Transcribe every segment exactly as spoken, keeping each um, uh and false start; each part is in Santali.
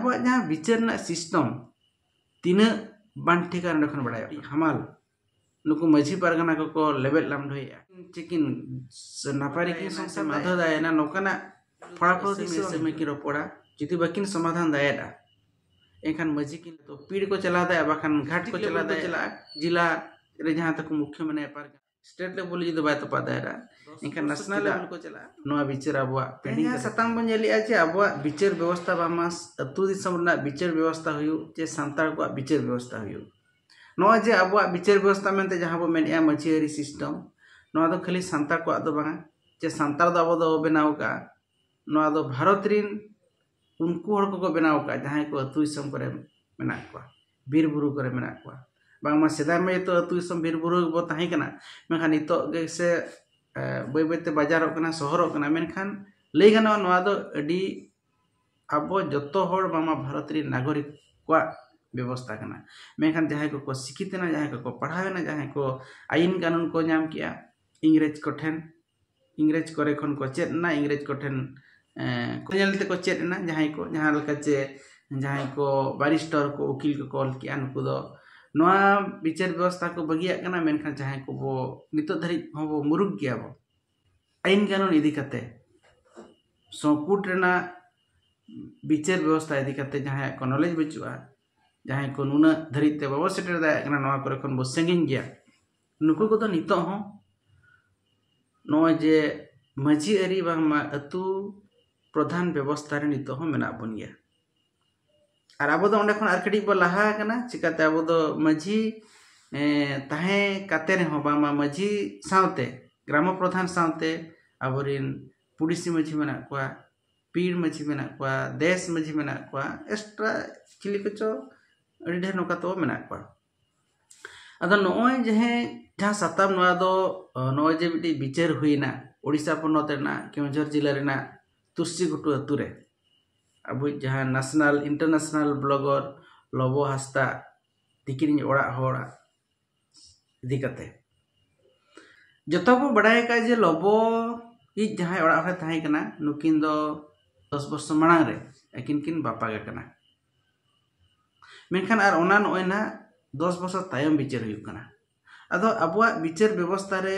ᱟᱵᱚᱣᱟᱜ ᱡᱟᱦᱟᱸ ᱵᱤᱪᱟᱹᱨ ᱨᱮᱱᱟᱜ ᱥᱤᱥᱴᱮᱢ ᱛᱤᱱᱟᱹᱜ ᱵᱟᱝ ᱴᱷᱤᱠᱟ ᱱᱚᱰᱮ ᱠᱷᱚᱱ ᱵᱟᱲᱟᱭᱚᱜ ᱠᱟᱱᱟ᱾ ᱦᱟᱢᱟᱞ ᱱᱩᱠᱩ ᱢᱟᱹᱡᱷᱤ ᱯᱟᱨᱜᱟᱱᱟ ᱠᱚᱠᱚ ᱞᱮᱵᱮᱫ ᱞᱟᱢᱰᱷᱚᱭᱮᱫᱼᱟ᱾ ᱪᱮᱫ ᱠᱤᱱ ᱥᱮ ᱱᱟᱯᱟᱭ ᱨᱮᱠᱤᱱ ᱥᱚᱝᱥᱟᱨ ᱢᱟᱫᱷᱚ ᱫᱟᱭᱮᱱᱟ, ᱱᱚᱝᱠᱟᱱᱟᱜ ᱯᱷᱚᱲᱟ ᱯᱷᱚᱲᱤ ᱥᱮ ᱥᱮ ᱠᱤᱱ ᱨᱚᱯᱚᱲᱟ᱾ ᱡᱩᱫᱤ ᱵᱟᱹᱠᱤᱱ ᱥᱚᱢᱟᱫᱷᱟᱱ ᱫᱟᱲᱮᱭᱟᱜᱼᱟ, ᱮᱱᱠᱷᱟᱱ ᱢᱟᱹᱡᱷᱤ ᱠᱤᱱ ᱛᱚ ᱯᱤᱲ ᱠᱚ ᱪᱟᱞᱟᱣ ᱫᱟᱲᱮᱭᱟᱜᱼᱟ, ᱵᱟᱠᱷᱟᱱ ᱜᱷᱟᱴ ᱠᱚ ᱪᱟᱞᱟᱣ ᱫᱟᱲᱮᱭᱟᱜᱼᱟ, ᱡᱮᱞᱟ ᱨᱮ ᱡᱟᱦᱟᱸ ᱛᱟᱠᱚ ᱢᱩᱠᱷᱭᱟᱹ ᱢᱮᱱᱟᱭᱟ ᱯᱟᱨᱜᱟᱱᱟ, ᱥᱴᱮᱴ ᱞᱮᱵᱮᱞ ᱡᱩᱫᱤ ᱵᱟᱭ ᱛᱚᱯᱟ ᱫᱟᱲᱮᱭᱟᱜᱼᱟ, ᱮᱱᱠᱷᱟᱱ ᱱᱮᱥᱱᱟᱞ ᱞᱮᱵᱮᱞ ᱠᱚ ᱪᱟᱞᱟᱜᱼᱟ᱾ ᱱᱚᱣᱟ ᱵᱤᱪᱟᱹᱨ ᱟᱵᱚᱣᱟᱜ ᱯᱮᱱᱰᱤᱝ ᱡᱟᱦᱟᱸ ᱥᱟᱛᱟᱢ ᱵᱚᱱ ᱧᱮᱞᱮᱜᱼᱟ ᱡᱮ ᱟᱵᱚᱣᱟᱜ ᱵᱤᱪᱟᱹᱨ ᱵᱮᱵᱚᱥᱛᱷᱟ ᱵᱟᱝᱢᱟ ᱟᱹᱛᱩ ᱫᱤᱥᱚᱢ ᱨᱮᱱᱟᱜ ᱵᱤᱪᱟᱹᱨ ᱵᱮᱵᱚᱥᱛᱷᱟ ᱦᱩᱭᱩᱜ ᱪᱮ ᱥᱟᱱᱛᱟᱲ ᱠᱚᱣᱟᱜ ᱵᱤᱪᱟᱹᱨ ᱵᱮᱵᱚᱥᱛᱷᱟ ᱦᱩᱭᱩᱜ, ᱱᱚᱣᱟ ᱡᱮ ᱟᱵᱚᱣᱟᱜ ᱵᱤᱪᱟᱹᱨ ᱵᱮᱵᱚᱥᱛᱷᱟ ᱢᱮᱱᱛᱮ ᱡᱟᱦᱟᱸ ᱵᱚ ᱢᱮᱱᱮᱜᱼᱟ ᱢᱟᱹᱡᱷᱤ ᱟᱹᱨᱤ ᱥᱤᱥᱴᱮᱢ, ᱱᱚᱣᱟ ᱫᱚ ᱠᱷᱟᱹᱞᱤ ᱥᱟᱱᱛᱟᱲ ᱠᱚᱣᱟᱜ ᱫᱚ ᱵᱟᱝᱟ, ᱪᱮ ᱥᱟᱱᱛᱟᱲ ᱫᱚ ᱟᱵᱚ ᱫᱚ ᱵᱮᱱᱟᱣ ᱟᱠᱟᱫᱼᱟ᱾ ᱱᱚᱣᱟ ᱫᱚ ᱵᱷᱟᱨᱚᱛ ᱨᱮᱱ ᱩᱱᱠᱩ ᱦᱚᱲ ᱠᱚᱠᱚ ᱵᱮᱱᱟᱣ ᱟᱠᱟᱫᱼᱟ, ᱡᱟᱦᱟᱸᱭ ᱠᱚ ᱟᱹᱛᱩ ᱫᱤᱥᱚᱢ ᱠᱚᱨᱮ ᱢᱮᱱᱟᱜ ᱠᱚᱣᱟ, ᱵᱤᱨ ᱵᱩᱨᱩ ᱠᱚᱨᱮ ᱢᱮᱱᱟᱜ ᱠᱚᱣᱟ᱾ ᱵᱟᱝᱢᱟ ᱥᱮᱫᱟᱭ ᱢᱟ ᱡᱚᱛᱚ ᱟᱹᱛᱩ ᱫᱤᱥᱚᱢ ᱵᱤᱨ ᱵᱩᱨᱩ ᱜᱮᱵᱚ ᱛᱟᱦᱮᱸ ᱠᱟᱱᱟ, ᱢᱮᱱᱠᱷᱟᱱ ᱱᱤᱛᱚᱜ ᱜᱮ ᱥᱮ ᱵᱟᱹᱭ ᱵᱟᱹᱭᱛᱮ ᱵᱟᱡᱟᱨᱚᱜ ᱠᱟᱱᱟ, ᱥᱚᱦᱚᱨᱚᱜ ᱠᱟᱱᱟ᱾ ᱢᱮᱱᱠᱷᱟᱱ ᱞᱟᱹᱭ ᱜᱟᱱᱚᱜᱼᱟ, ᱱᱚᱣᱟ ᱫᱚ ᱟᱹᱰᱤ ᱟᱵᱚ ᱡᱚᱛᱚ ᱦᱚᱲ ᱵᱟᱝᱢᱟ ᱵᱷᱟᱨᱚᱛ ᱨᱮᱱ ᱱᱟᱜᱚᱨᱤᱠ ᱠᱚᱣᱟᱜ ᱵᱮᱵᱚᱥᱛᱟ ᱠᱟᱱᱟ᱾ ᱢᱮᱱᱠᱷᱟᱱ ᱡᱟᱦᱟᱸᱭ ᱠᱚᱠᱚ ᱥᱤᱠᱷᱤᱛ ᱮᱱᱟ, ᱡᱟᱦᱟᱸᱭ ᱠᱚᱠᱚ ᱯᱟᱲᱦᱟᱣ ᱮᱱᱟ, ᱡᱟᱦᱟᱸᱭ ᱠᱚ ᱟᱹᱭᱤᱱ ᱠᱟᱹᱱᱩᱱ ᱠᱚ ᱧᱟᱢ ᱠᱮᱜᱼᱟ ᱤᱝᱨᱮᱡᱽ ᱠᱚᱴᱷᱮᱱ, ᱤᱝᱨᱮᱡᱽ ᱠᱚᱨᱮ ᱠᱷᱚᱱ ᱠᱚ ᱪᱮᱫ ᱮᱱᱟ, ᱤᱝᱨᱮᱡᱽ ᱠᱚᱴᱷᱮᱱ ᱠᱚ ᱧᱮᱞ ᱛᱮᱠᱚ ᱪᱮᱫ ᱮᱱᱟ᱾ ᱡᱟᱦᱟᱸᱭ ᱠᱚ ᱡᱟᱦᱟᱸ ᱞᱮᱠᱟ ᱪᱮ ᱡᱟᱦᱟᱸᱭ ᱠᱚ ᱵᱟᱨᱤᱥᱴᱟᱨ ᱠᱚ, ᱩᱠᱤᱞ ᱠᱚᱠᱚ ᱚᱞ ᱠᱮᱜᱼᱟ, ᱱᱩᱠᱩ ᱫᱚ ᱱᱚᱣᱟ ᱵᱤᱪᱟᱹᱨ ᱵᱮᱵᱚᱥᱛᱷᱟ ᱠᱚ ᱵᱟᱹᱜᱤᱭᱟᱜ ᱠᱟᱱᱟ᱾ ᱢᱮᱱᱠᱷᱟᱱ ᱡᱟᱦᱟᱸᱭ ᱠᱚᱵᱚ ᱱᱤᱛᱚᱜ ᱫᱷᱟᱹᱨᱤᱡ ᱦᱚᱸᱵᱚ ᱢᱩᱨᱩᱠ ᱜᱮᱭᱟ ᱵᱚ ᱟᱹᱭᱤᱱ ᱠᱟᱹᱱᱩᱱ ᱤᱫᱤ ᱠᱟᱛᱮ, ᱥᱚᱝᱠᱩᱴ ᱨᱮᱱᱟᱜ ᱵᱤᱪᱟᱹᱨ ᱵᱮᱵᱚᱥᱛᱷᱟ ᱤᱫᱤ ᱠᱟᱛᱮ ᱡᱟᱦᱟᱸᱭᱟᱜ ᱠᱚ ᱱᱚᱞᱮᱡᱽ ᱵᱟᱹᱪᱩᱜᱼᱟ, ᱡᱟᱦᱟᱸᱭ ᱠᱚ ᱱᱩᱱᱟᱹᱜ ᱫᱷᱟᱹᱨᱤᱡ ᱛᱮ ᱵᱟᱵᱚ ᱥᱮᱴᱮᱨ ᱫᱟᱲᱮᱭᱟᱜ ᱠᱟᱱᱟ, ᱱᱚᱣᱟ ᱠᱚᱨᱮ ᱠᱷᱚᱱ ᱵᱚ ᱥᱟᱺᱜᱤᱧ ᱜᱮᱭᱟ, ᱱᱩᱠᱩ ᱠᱚᱫᱚ ᱱᱤᱛᱚᱜ ᱦᱚᱸ ᱱᱚᱜᱼᱚᱭ ᱡᱮ ᱢᱟᱹᱡᱷᱤ ᱟᱹᱨᱤ ᱵᱟᱝᱢᱟ ᱟᱹᱛᱩ ᱯᱨᱚᱫᱷᱟᱱ ᱵᱮᱵᱚᱥᱛᱷᱟ ᱨᱮ ᱱᱤᱛᱚᱜ ᱦᱚᱸ ᱢᱮᱱᱟᱜ ᱵᱚᱱ ᱜᱮᱭᱟ᱾ ᱟᱨ ᱟᱵᱚ ᱫᱚ ᱚᱸᱰᱮ ᱠᱷᱚᱱ ᱟᱨ ᱠᱟᱹᱴᱤᱡ ᱵᱚ ᱞᱟᱦᱟ ᱟᱠᱟᱱᱟ᱾ ᱪᱤᱠᱟᱹᱛᱮ ᱟᱵᱚ ᱫᱚ ᱢᱟᱹᱡᱷᱤ ᱛᱟᱦᱮᱸ ᱠᱟᱛᱮ ᱨᱮᱦᱚᱸ ᱵᱟᱝᱢᱟ ᱢᱟᱹᱡᱷᱤ ᱥᱟᱶᱛᱮ, ᱜᱨᱟᱢᱚ ᱯᱨᱚᱫᱷᱟᱱ ᱥᱟᱶᱛᱮ ᱟᱵᱚᱨᱮᱱ ᱯᱩᱲᱤᱥᱤ ᱢᱟᱹᱡᱷᱤ ᱢᱮᱱᱟᱜ ᱠᱚᱣᱟ, ᱯᱤᱲ ᱢᱟᱹᱡᱷᱤ ᱢᱮᱱᱟᱜ ᱠᱚᱣᱟ, ᱫᱮᱥ ᱢᱟᱹᱡᱷᱤ ᱢᱮᱱᱟᱜ ᱠᱚᱣᱟ, ᱮᱠᱥᱴᱨᱟ ᱪᱤᱞᱤ ᱠᱚᱪᱚ ᱟᱹᱰᱤ ᱰᱷᱮᱨ ᱱᱚᱝᱠᱟ ᱛᱟᱵᱚ ᱢᱮᱱᱟᱜ ᱠᱚᱣᱟ᱾ ᱟᱫᱚ ᱱᱚᱜᱼᱚᱭ ᱡᱟᱦᱟᱸ ᱡᱟᱦᱟᱸ ᱥᱟᱛᱟᱢ ᱱᱚᱣᱟ ᱫᱚ, ᱱᱚᱜᱼᱚᱭ ᱡᱮ ᱢᱤᱫᱴᱤᱡ ᱵᱤᱪᱟᱹᱨ ᱦᱩᱭᱱᱟ ᱳᱰᱤᱥᱟ ᱯᱚᱱᱚᱛ ᱨᱮᱱᱟᱜ ᱠᱮᱣᱚᱱᱡᱷᱚᱨ ᱡᱮᱞᱟ ᱨᱮᱱᱟᱜ ᱛᱩᱨᱥᱤ ᱜᱷᱩᱴᱩ ᱟᱹᱛᱩ ᱨᱮ, ᱟᱵᱚᱭᱤᱡ ᱡᱟᱦᱟᱸ ᱱᱮᱥᱱᱟᱞ ᱤᱱᱴᱟᱨᱱᱮᱥᱱᱟᱞ ᱵᱞᱚᱜᱚᱨ ᱞᱚᱵᱚ ᱦᱟᱸᱥᱫᱟ ᱛᱤᱠᱤᱱᱤᱡ ᱚᱲᱟᱜ ᱦᱚᱲ ᱤᱫᱤ ᱠᱟᱛᱮ᱾ ᱡᱚᱛᱚ ᱵᱚ ᱵᱟᱲᱟᱭ ᱟᱠᱟᱫ ᱡᱮ ᱞᱚᱵᱚᱭᱤᱡ ᱡᱟᱦᱟᱸᱭ ᱚᱲᱟᱜ ᱦᱚᱲᱮ ᱛᱟᱦᱮᱸ ᱠᱟᱱᱟ, ᱱᱩᱠᱤᱱ ᱫᱚ ᱫᱚᱥ ᱵᱚᱨᱥᱚ ᱢᱟᱲᱟᱝ ᱨᱮ ᱟᱹᱠᱤᱱ ᱠᱤᱱ ᱵᱟᱯᱟᱜ ᱟᱠᱟᱱᱟ᱾ ᱢᱮᱱᱠᱷᱟᱱ ᱟᱨ ᱚᱱᱟ ᱱᱚᱜᱼᱚᱭ ᱱᱟᱦᱟᱜ ᱫᱚᱥ ᱵᱚᱪᱷᱚᱨ ᱛᱟᱭᱚᱢ ᱵᱤᱪᱟᱹᱨ ᱦᱩᱭᱩᱜ ᱠᱟᱱᱟ᱾ ᱟᱫᱚ ᱟᱵᱚᱣᱟᱜ ᱵᱤᱪᱟᱹᱨ ᱵᱮᱵᱚᱥᱛᱷᱟ ᱨᱮ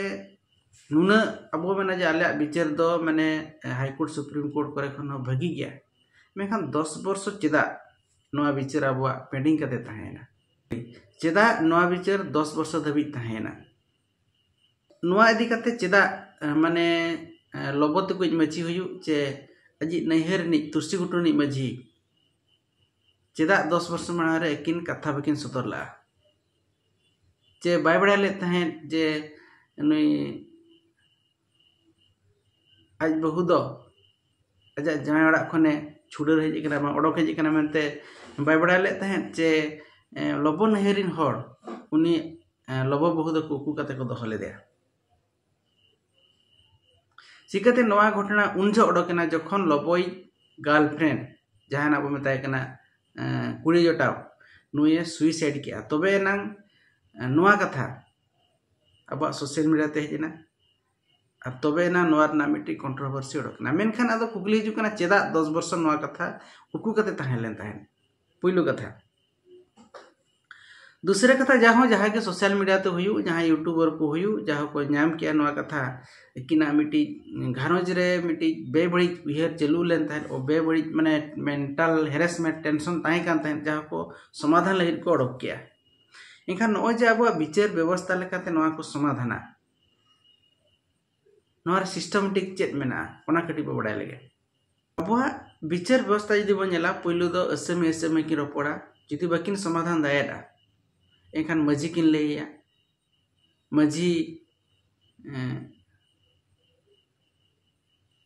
ᱱᱩᱱᱟᱹᱜ ᱟᱵᱚ ᱢᱮᱱᱟ ᱡᱮ ᱟᱞᱮᱭᱟᱜ ᱵᱤᱪᱟᱹᱨ ᱫᱚ ᱢᱟᱱᱮ High Court, Supreme Court ᱠᱚᱨᱮ ᱠᱷᱚᱱ ᱦᱚᱸ ᱵᱷᱟᱹᱜᱤ ᱜᱮᱭᱟ, ᱢᱮᱱᱠᱷᱟᱱ ᱫᱚᱥ ᱵᱚᱨᱥᱚ ᱪᱮᱫᱟᱜ ᱱᱚᱣᱟ ᱵᱤᱪᱟᱹᱨ ᱟᱵᱚᱣᱟᱜ pending ᱠᱟᱛᱮ ᱛᱟᱦᱮᱸᱭᱮᱱᱟ? ᱪᱮᱫᱟᱜ ᱱᱚᱣᱟ ᱵᱤᱪᱟᱹᱨ ᱫᱚᱥ ᱵᱚᱨᱥᱚ ᱫᱷᱟᱹᱵᱤᱡ ᱛᱟᱦᱮᱸᱭᱮᱱᱟ? ᱱᱚᱣᱟ ᱤᱫᱤ ᱠᱟᱛᱮ ᱪᱮᱫᱟᱜ, ᱮ, ᱢᱟᱱᱮ, ᱮ, ᱞᱚᱵᱚ ᱛᱮᱠᱚ ᱢᱟᱹᱡᱷᱤ ᱦᱩᱭᱩᱜ ᱪᱮ ᱟᱡᱤᱡ ᱱᱟᱹᱭᱦᱟᱹᱨ ᱨᱤᱱᱤᱡ ᱛᱩᱨᱥᱤ ᱜᱷᱩᱴᱩ ᱨᱤᱱᱤᱡ ᱢᱟᱹᱡᱷᱤ ᱪᱮᱫᱟᱜ ᱫᱚᱥ ᱵᱚᱨᱥᱚ ᱢᱟᱲᱟᱝ ᱨᱮ ᱟᱹᱠᱤᱱ ᱠᱟᱛᱷᱟ ᱵᱟᱹᱠᱤᱱ ᱥᱚᱫᱚᱨ ᱞᱮᱫᱼᱟ? ᱪᱮ ᱵᱟᱭ ᱵᱟᱲᱟᱭ ᱞᱮᱫ ᱛᱟᱦᱮᱸᱫ ᱡᱮ ᱱᱩᱭ ᱟᱡ ᱵᱟᱹᱦᱩ ᱫᱚ ᱟᱡᱟᱜ ᱡᱟᱶᱟᱭ ᱚᱲᱟᱜ ᱠᱷᱚᱱᱮ ᱪᱷᱩᱰᱟᱹᱨ ᱦᱮᱡ ᱟᱠᱟᱱᱟ, ᱵᱟᱝ ᱚᱰᱚᱠ ᱦᱮᱡ ᱟᱠᱟᱱᱟ ᱢᱮᱱᱛᱮ ᱵᱟᱭ ᱵᱟᱲᱟᱭ ᱞᱮᱫ ᱛᱟᱦᱮᱸᱫ ᱪᱮ, ᱮ, ᱞᱚᱵᱚ ᱱᱟᱹᱭᱦᱟᱹᱨ ᱨᱤᱱ ᱦᱚᱲ ᱩᱱᱤ, ᱮ, ᱞᱚᱵᱚ ᱵᱟᱹᱦᱩ ᱫᱚᱠᱚ ᱩᱠᱩ ᱠᱟᱛᱮ ᱠᱚ ᱫᱚᱦᱚ ᱞᱮᱫᱮᱭᱟ? ᱪᱤᱠᱟᱹᱛᱮ ᱱᱚᱣᱟ ᱜᱷᱚᱴᱚᱱᱟ ᱩᱱ ᱡᱚᱦᱚᱜ ᱚᱰᱚᱠ ᱮᱱᱟ ᱡᱚᱠᱷᱚᱱ ᱞᱚᱵᱚᱭ girlfriend, ᱡᱟᱦᱟᱸ ᱱᱟᱜ ᱵᱚ ᱢᱮᱛᱟᱭ ᱠᱟᱱᱟ, ᱮ, ᱠᱩᱲᱤ ᱡᱚᱴᱟᱣ, ᱱᱩᱭᱮ suicide ᱠᱮᱜᱼᱟ? ᱛᱚᱵᱮ ᱮᱱᱟᱝ, ᱮ, ᱱᱚᱣᱟ ᱠᱟᱛᱷᱟ ᱟᱵᱚᱣᱟᱜ social media ᱛᱮ ᱦᱮᱡ ᱮᱱᱟ᱾ ᱟᱨ ᱛᱚᱵᱮ ᱮᱱᱟᱝ ᱱᱚᱣᱟ ᱨᱮᱱᱟᱜ ᱢᱤᱫᱴᱤᱡ controversy ᱚᱰᱚᱠ ᱮᱱᱟ᱾ ᱢᱮᱱᱠᱷᱟᱱ ᱟᱫᱚ ᱠᱩᱠᱞᱤ ᱦᱤᱡᱩᱜ ᱠᱟᱱᱟ, ᱪᱮᱫᱟᱜ ᱫᱚᱥ ᱵᱚᱨᱥᱚ ᱱᱚᱣᱟ ᱠᱟᱛᱷᱟ ᱩᱠᱩ ᱠᱟᱛᱮ ᱛᱟᱦᱮᱸ ᱞᱮᱱ ᱛᱟᱦᱮᱸᱫ? ᱯᱩᱭᱞᱩ ᱠᱟᱛᱷᱟ᱾ ᱫᱩᱥᱨᱟ ᱠᱟᱛᱷᱟ, ᱡᱟᱦᱟᱸ ᱡᱟᱦᱟᱸᱭ ᱜᱮ social media ᱛᱮ ᱦᱩᱭᱩᱜ, ᱡᱟᱦᱟᱸᱭ YouTuber ᱠᱚ ᱦᱩᱭᱩᱜ, ᱡᱟᱦᱟᱸ ᱠᱚ ᱧᱟᱢ ᱠᱮᱜᱼᱟ ᱱᱚᱣᱟ ᱠᱟᱛᱷᱟ, ᱟᱹᱠᱤᱱᱟᱜ ᱢᱤᱫᱴᱤᱡ ᱜᱷᱟᱨᱚᱸᱡᱽ ᱨᱮ ᱢᱤᱫᱴᱤᱡ ᱵᱮᱵᱟᱹᱲᱤᱡ ᱩᱭᱦᱟᱹᱨ ᱪᱟᱹᱞᱩ ᱞᱮᱱ ᱛᱟᱦᱮᱸᱫ, ᱚ, ᱵᱮᱵᱟᱹᱲᱤᱡ ᱢᱟᱱᱮ mental harassment, tension ᱛᱟᱦᱮᱸ ᱠᱟᱱ ᱛᱟᱦᱮᱸᱫ, ᱡᱟᱦᱟᱸ ᱠᱚ ᱥᱚᱢᱟᱫᱷᱟᱱ ᱞᱟᱹᱜᱤᱫ ᱠᱚ ᱚᱰᱚᱠ ᱠᱮᱜᱼᱟ᱾ ᱮᱱᱠᱷᱟᱱ ᱱᱚᱜᱼᱚᱭ ᱡᱮ ᱟᱵᱚᱣᱟᱜ ᱵᱤᱪᱟᱹᱨ ᱵᱮᱵᱚᱥᱛᱷᱟ ᱞᱮᱠᱟᱛᱮ ᱱᱚᱣᱟ ᱠᱚ ᱥᱚᱢᱟᱫᱷᱟᱱᱟ, ᱱᱚᱣᱟ ᱨᱮ systematic ᱪᱮᱫ ᱢᱮᱱᱟᱜᱼᱟ, ᱚᱱᱟ ᱠᱟᱹᱴᱤᱡ ᱵᱚ ᱵᱟᱲᱟᱭ ᱞᱮᱜᱮ᱾ ᱟᱵᱚᱣᱟᱜ ᱵᱤᱪᱟᱹᱨ ᱵᱮᱵᱚᱥᱛᱷᱟ ᱡᱩᱫᱤ ᱵᱚᱱ ᱧᱮᱞᱟ, ᱯᱳᱭᱞᱳ ᱫᱚ ᱟᱹᱥᱟᱹᱢᱤ ᱟᱹᱥᱟᱹᱢᱤ ᱠᱤᱱ ᱨᱚᱯᱚᱲᱟ᱾ ᱡᱩᱫᱤ ᱵᱟᱹᱠᱤᱱ ᱥᱚᱢᱟᱫᱷᱟᱱ ᱫᱟᱲᱮᱭᱟᱫᱼᱟ, ᱮᱱᱠᱷᱟᱱ ᱢᱟᱹᱡᱷᱤ ᱠᱤᱱ ᱞᱟᱹᱭ ᱟᱭᱟ᱾ ᱢᱟᱹᱡᱷᱤ, ᱮᱸ,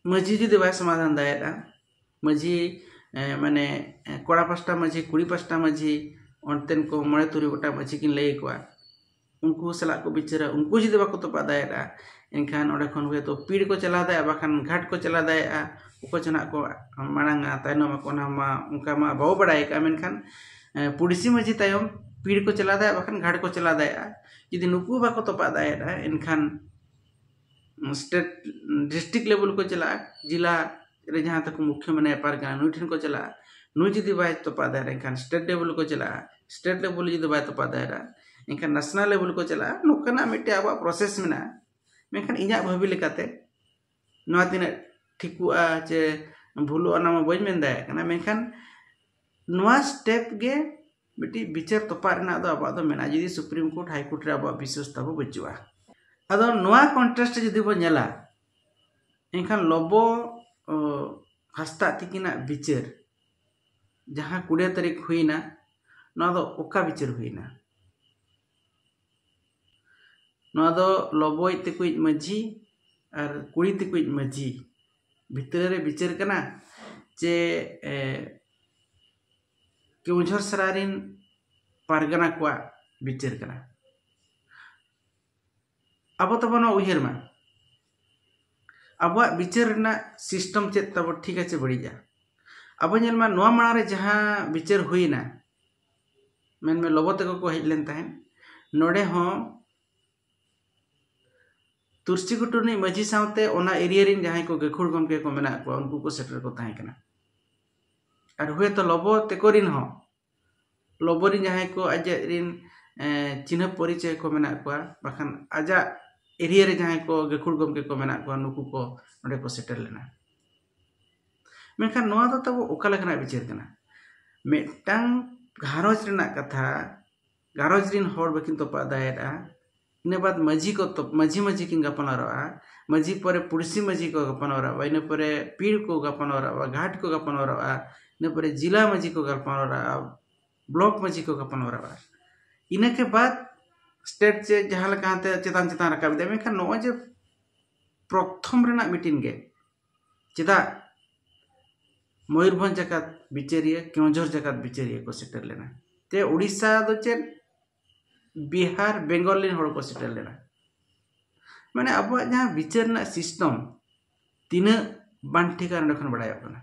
ᱢᱟᱹᱡᱷᱤ ᱡᱩᱫᱤ ᱵᱟᱭ ᱥᱚᱢᱟᱫᱷᱟᱱ ᱫᱟᱲᱮᱭᱟᱫᱼᱟ, ᱢᱟᱹᱡᱷᱤ, ᱮᱸ, ᱢᱟᱱᱮ, ᱮᱸ, ᱠᱚᱲᱟ ᱯᱟᱥᱴᱟ ᱢᱟᱹᱡᱷᱤ, ᱠᱩᱲᱤ ᱯᱟᱥᱴᱟ ᱢᱟᱹᱡᱷᱤ, ᱚᱱᱛᱮᱱ ᱠᱚ ᱢᱚᱬᱮ ᱛᱩᱨᱩᱭ ᱜᱚᱴᱟᱝ ᱢᱟᱹᱡᱷᱤ ᱠᱤᱱ ᱞᱟᱹᱭ ᱟᱠᱚᱣᱟ᱾ ᱩᱱᱠᱩ ᱥᱟᱞᱟᱜ ᱠᱚ ᱵᱤᱪᱟᱹᱨᱟ, ᱩᱱᱠᱩ ᱡᱩᱫᱤ ᱵᱟᱠᱚ ᱛᱚᱯᱟᱜ ᱫᱟᱲᱮᱭᱟᱫᱼᱟ, ᱮᱱᱠᱷᱟᱱ ᱚᱸᱰᱮ ᱠᱷᱚᱱ ᱦᱚᱭᱛᱳ ᱯᱤᱲ ᱠᱚ ᱪᱟᱞᱟᱣ ᱫᱟᱲᱮᱭᱟᱜᱼᱟ, ᱵᱟᱠᱷᱟᱱ ᱜᱷᱟᱴ ᱠᱚ ᱪᱟᱞᱟᱣ ᱫᱟᱲᱮᱭᱟᱜᱼᱟ᱾ ᱚᱠᱚᱭ ᱪᱚ ᱱᱟᱜ ᱠᱚ ᱢᱟᱲᱟᱝᱟ, ᱛᱟᱭᱱᱚᱢ ᱟᱠᱚ, ᱚᱱᱟ ᱢᱟ, ᱚᱱᱠᱟ ᱢᱟ ᱵᱟᱵᱚ ᱵᱟᱲᱟᱭ ᱟᱠᱟᱫᱼᱟ᱾ ᱢᱮᱱᱠᱷᱟᱱ, ᱮᱸ, ᱯᱩᱲᱥᱤ ᱢᱟᱹᱡᱷᱤ ᱛᱟᱭᱚᱢ ᱯᱤᱲ ᱠᱚ ᱪᱟᱞᱟᱣ ᱫᱟᱲᱮᱭᱟᱜᱼᱟ, ᱵᱟᱠᱷᱟᱱ ᱜᱷᱟᱴ ᱠᱚ ᱪᱟᱞᱟᱣ ᱫᱟᱲᱮᱭᱟᱜᱼᱟ᱾ ᱡᱩᱫᱤ ᱱᱩᱠᱩ ᱵᱟᱠᱚ ᱛᱚᱯᱟᱜ ᱫᱟᱲᱮᱭᱟᱜᱼᱟ, ᱮᱱᱠᱷᱟᱱ state, district level ᱠᱚ ᱪᱟᱞᱟᱜᱼᱟ, ᱡᱮᱞᱟ ᱨᱮ ᱡᱟᱦᱟᱸ ᱛᱟᱠᱚ ᱢᱩᱠᱷᱭᱟᱹ ᱢᱮᱱᱟᱭᱟ, ᱯᱟᱨᱜᱟᱱᱟ, ᱱᱩᱭ ᱴᱷᱮᱱ ᱠᱚ ᱪᱟᱞᱟᱜᱼᱟ᱾ ᱱᱩᱭ ᱡᱩᱫᱤ ᱵᱟᱭ ᱛᱚᱯᱟᱜ ᱫᱟᱲᱮᱭᱟᱜᱼᱟ, ᱮᱱᱠᱷᱟᱱ ᱥᱴᱮᱴ ᱞᱮᱵᱮᱞ ᱠᱚ ᱪᱟᱞᱟᱜᱼᱟ᱾ ᱥᱴᱮᱴ ᱞᱮᱵᱮᱞ ᱡᱩᱫᱤ ᱵᱟᱭ ᱛᱚᱯᱟᱜ ᱫᱟᱲᱮᱭᱟᱜᱼᱟ, ᱮᱱᱠᱷᱟᱱ ᱱᱮᱥᱱᱟᱞ ᱞᱮᱵᱮᱞ ᱠᱚ ᱪᱟᱞᱟᱜᱼᱟ᱾ ᱱᱚᱝᱠᱟᱱᱟᱜ ᱢᱤᱫᱴᱮᱱ ᱟᱵᱚᱣᱟᱜ ᱯᱨᱚᱥᱮᱥ ᱢᱮᱱᱟᱜᱼᱟ᱾ ᱢᱮᱱᱠᱷᱟᱱ ᱤᱧᱟᱹᱜ ᱵᱷᱟᱹᱵᱤ ᱞᱮᱠᱟᱛᱮ ᱱᱚᱣᱟ ᱛᱤᱱᱟᱹᱜ ᱴᱷᱤᱠᱚᱜᱼᱟ ᱪᱮ ᱵᱷᱩᱞᱩᱜᱼᱟ, ᱚᱱᱟ ᱢᱟ ᱵᱟᱹᱧ ᱢᱮᱱ ᱫᱟᱲᱮᱭᱟᱜ ᱠᱟᱱᱟ᱾ ᱢᱮᱱᱠᱷᱟᱱ ᱱᱚᱣᱟ ᱥᱴᱮᱯ ᱜᱮ ᱢᱤᱫᱴᱤᱡ ᱵᱤᱪᱟᱹᱨ ᱛᱚᱯᱟᱜ ᱨᱮᱱᱟᱜ ᱫᱚ ᱟᱵᱚᱣᱟᱜ ᱫᱚ ᱢᱮᱱᱟᱜᱼᱟ, ᱡᱩᱫᱤ ᱥᱩᱯᱨᱤᱢ ᱠᱳᱨᱴ, ᱦᱟᱭ ᱠᱳᱨᱴ ᱨᱮ ᱟᱵᱚᱣᱟᱜ ᱵᱤᱥᱥᱟᱥ ᱛᱟᱵᱚ ᱵᱟᱹᱪᱩᱜᱼᱟ᱾ ᱟᱫᱚ ᱱᱚᱣᱟ ᱠᱚᱱᱴᱮᱥᱴ ᱡᱩᱫᱤ ᱵᱚᱱ ᱧᱮᱞᱟ, ᱮᱱᱠᱷᱟᱱ ᱞᱚᱵᱚ ᱚ, ᱦᱟᱸᱥᱫᱟᱜ ᱛᱤᱠᱤᱱᱟᱜ ᱵᱤᱪᱟᱹᱨ, ᱡᱟᱦᱟᱸ ᱠᱩᱲᱤ ᱛᱟᱹᱨᱤᱠᱷ ᱦᱩᱭᱱᱟ, ᱱᱚᱣᱟ ᱫᱚ ᱚᱠᱟ ᱵᱤᱪᱟᱹᱨ ᱦᱩᱭᱱᱟ? ᱱᱚᱣᱟ ᱫᱚ ᱞᱚᱵᱚᱭ ᱛᱮᱠᱚᱭᱤᱡ ᱢᱟᱹᱡᱷᱤ ᱟᱨ ᱠᱩᱲᱤ ᱛᱮᱠᱚᱭᱤᱡ ᱢᱟᱹᱡᱷᱤ ᱵᱷᱤᱛᱨᱤ ᱨᱮ ᱵᱤᱪᱟᱹᱨ ᱠᱟᱱᱟ, ᱪᱮ ᱮ, ᱠᱮᱣᱚᱱᱡᱷᱚᱨ ᱥᱮᱨᱟ ᱨᱮᱱ ᱯᱟᱨᱜᱟᱱᱟ ᱠᱚᱣᱟᱜ ᱵᱤᱪᱟᱹᱨ ᱠᱟᱱᱟ? ᱟᱵᱚ ᱛᱟᱵᱚᱱ ᱱᱚᱣᱟ ᱩᱭᱦᱟᱹᱨ ᱢᱟ, ᱟᱵᱚᱣᱟᱜ ᱵᱤᱪᱟᱹᱨ ᱨᱮᱱᱟᱜ ᱥᱤᱥᱴᱮᱢ ᱪᱮᱫ ᱛᱟᱵᱚ, ᱴᱷᱤᱠ ᱟᱪᱷᱮ ᱵᱟᱹᱲᱤᱡᱼᱟ? ᱟᱵᱚ ᱧᱮᱞ ᱢᱟ, ᱱᱚᱣᱟ ᱢᱟᱲᱟᱝ ᱨᱮ ᱡᱟᱦᱟᱸ ᱵᱤᱪᱟᱹᱨ ᱦᱩᱭᱱᱟ, ᱢᱮᱱᱢᱮ ᱞᱚᱵᱚ ᱛᱟᱠᱚ ᱠᱚ ᱦᱮᱡ ᱞᱮᱱ ᱛᱟᱦᱮᱸᱫ, ᱱᱚᱰᱮ ᱦᱚᱸ ᱛᱩᱨᱥᱤ ᱜᱷᱩᱴᱩ ᱨᱤᱱᱤᱡ ᱢᱟᱹᱡᱷᱤ ᱥᱟᱶᱛᱮ ᱚᱱᱟ ᱮᱨᱤᱭᱟ ᱨᱤᱱ ᱡᱟᱦᱟᱸᱭ ᱠᱚ ᱜᱟᱹᱠᱷᱩᱲ ᱜᱚᱢᱠᱮ ᱠᱚ ᱢᱮᱱᱟᱜ ᱠᱚᱣᱟ, ᱩᱱᱠᱩ ᱠᱚ ᱥᱮᱴᱮᱨ ᱠᱚ ᱛᱟᱦᱮᱸ ᱠᱟᱱᱟ᱾ ᱟᱨ ᱦᱩᱭᱛᱚ ᱞᱚᱵᱚ ᱛᱮᱠᱚ ᱨᱤᱱ ᱦᱚᱸ, ᱞᱚᱵᱚ ᱨᱤᱱ ᱡᱟᱦᱟᱸᱭ ᱠᱚ ᱟᱡ ᱨᱤᱱ, ᱮ, ᱪᱤᱱᱦᱟᱹ ᱯᱚᱨᱤᱪᱚᱭ ᱠᱚ ᱢᱮᱱᱟᱜ ᱠᱚᱣᱟ, ᱵᱟᱠᱷᱟᱱ ᱟᱡᱟᱜ ᱮᱨᱤᱭᱟ ᱨᱮ ᱡᱟᱦᱟᱸᱭ ᱠᱚ ᱜᱟᱹᱠᱷᱩᱲ ᱜᱚᱢᱠᱮ ᱠᱚ ᱢᱮᱱᱟᱜ ᱠᱚᱣᱟ, ᱱᱩᱠᱩ ᱠᱚ ᱱᱚᱰᱮ ᱠᱚ ᱥᱮᱴᱮᱨ ᱞᱮᱱᱟ᱾ ᱢᱮᱱᱠᱷᱟᱱ ᱱᱚᱣᱟ ᱫᱚ ᱛᱟᱵᱚ ᱚᱠᱟ ᱞᱮᱠᱟᱱᱟᱜ ᱵᱤᱪᱟᱹᱨ ᱠᱟᱱᱟ? ᱢᱤᱫᱴᱟᱝ ᱜᱷᱟᱨᱚᱸᱡᱽ ᱨᱮᱱᱟᱜ ᱠᱟᱛᱷᱟ, ᱜᱷᱟᱨᱚᱸᱡᱽ ᱨᱤᱱ ᱦᱚᱲ ᱵᱟᱹᱠᱤᱱ ᱛᱚᱯᱟᱜ ᱫᱟᱲᱮᱭᱟᱫᱼᱟ, ᱤᱱᱟᱹ ᱵᱟᱫ ᱢᱟᱹᱡᱷᱤ ᱠᱚ ᱛᱚᱯ-, ᱢᱟᱹᱡᱷᱤ ᱢᱟᱹᱡᱷᱤ ᱠᱤᱱ ᱜᱟᱯᱟᱞᱢᱟᱨᱟᱣᱟ, ᱢᱟᱹᱡᱷᱤ ᱯᱚᱨᱮ ᱯᱩᱲᱥᱤ ᱢᱟᱹᱡᱷᱤ ᱠᱚ ᱜᱟᱯᱟᱞᱢᱟᱨᱟᱣᱟ, ᱤᱱᱟᱹ ᱯᱚᱨᱮ ᱯᱤᱲ ᱠᱚ ᱜᱟᱯᱟᱞᱢᱟᱨᱟᱣᱟ, ᱜᱷᱟᱴ ᱠᱚ ᱜᱟᱯᱟᱞᱢᱟᱨᱟᱣᱟ, ᱤᱱᱟᱹ ᱯᱚᱨᱮ ᱡᱤᱞᱟ ᱢᱟᱹᱡᱷᱤ ᱠᱚ ᱜᱟᱯᱟᱞᱢᱟᱨᱟᱣᱟ, ᱵᱞᱚᱠ ᱢᱟᱹᱡᱷᱤ ᱠᱚ ᱜᱟᱯᱟᱞᱢᱟᱨᱟᱣᱟ᱾ ᱤᱱᱟᱹ ᱠᱮ ᱵᱟᱫ ᱥᱴᱮᱴ ᱪᱮ ᱡᱟᱦᱟᱸ ᱞᱮᱠᱟ ᱦᱟᱱᱛᱮ ᱪᱮᱛᱟᱱ ᱪᱮᱛᱟᱱ ᱨᱟᱠᱟᱵ ᱤᱫᱤᱭᱟ᱾ ᱢᱮᱱᱠᱷᱟᱱ ᱱᱚᱜᱼᱚᱭ ᱡᱮ ᱯᱨᱚᱛᱷᱚᱢ ᱨᱮᱱᱟᱜ ᱢᱤᱴᱤᱝ ᱜᱮ, ᱪᱮᱫᱟᱜ ᱢᱚᱭᱩᱨᱵᱷᱚᱸᱡᱽ ᱡᱟᱠᱟᱛ ᱵᱤᱪᱟᱹᱨᱤᱭᱟᱹ, ᱠᱮᱣᱚᱱᱡᱷᱚᱨ ᱡᱟᱠᱟᱛ ᱵᱤᱪᱟᱹᱨᱤᱭᱟᱹ ᱠᱚ ᱥᱮᱴᱮᱨ ᱞᱮᱱᱟ, ᱪᱮ ᱩᱲᱤᱥᱥᱟ ᱫᱚ ᱪᱮᱫ, ᱵᱤᱦᱟᱨ, ᱵᱮᱝᱜᱚᱞ ᱨᱮᱱ ᱦᱚᱲ ᱠᱚ ᱥᱮᱴᱮᱨ ᱞᱮᱱᱟ? ᱢᱟᱱᱮ ᱟᱵᱚᱣᱟᱜ ᱡᱟᱦᱟᱸ ᱵᱤᱪᱟᱹᱨ ᱨᱮᱱᱟᱜ ᱥᱤᱥᱴᱮᱢ ᱛᱤᱱᱟᱹᱜ ᱵᱟᱝ ᱴᱷᱤᱠᱟ, ᱱᱚᱸᱰᱮ ᱠᱷᱚᱱ ᱵᱟᱲᱟᱭᱚᱜ ᱠᱟᱱᱟ᱾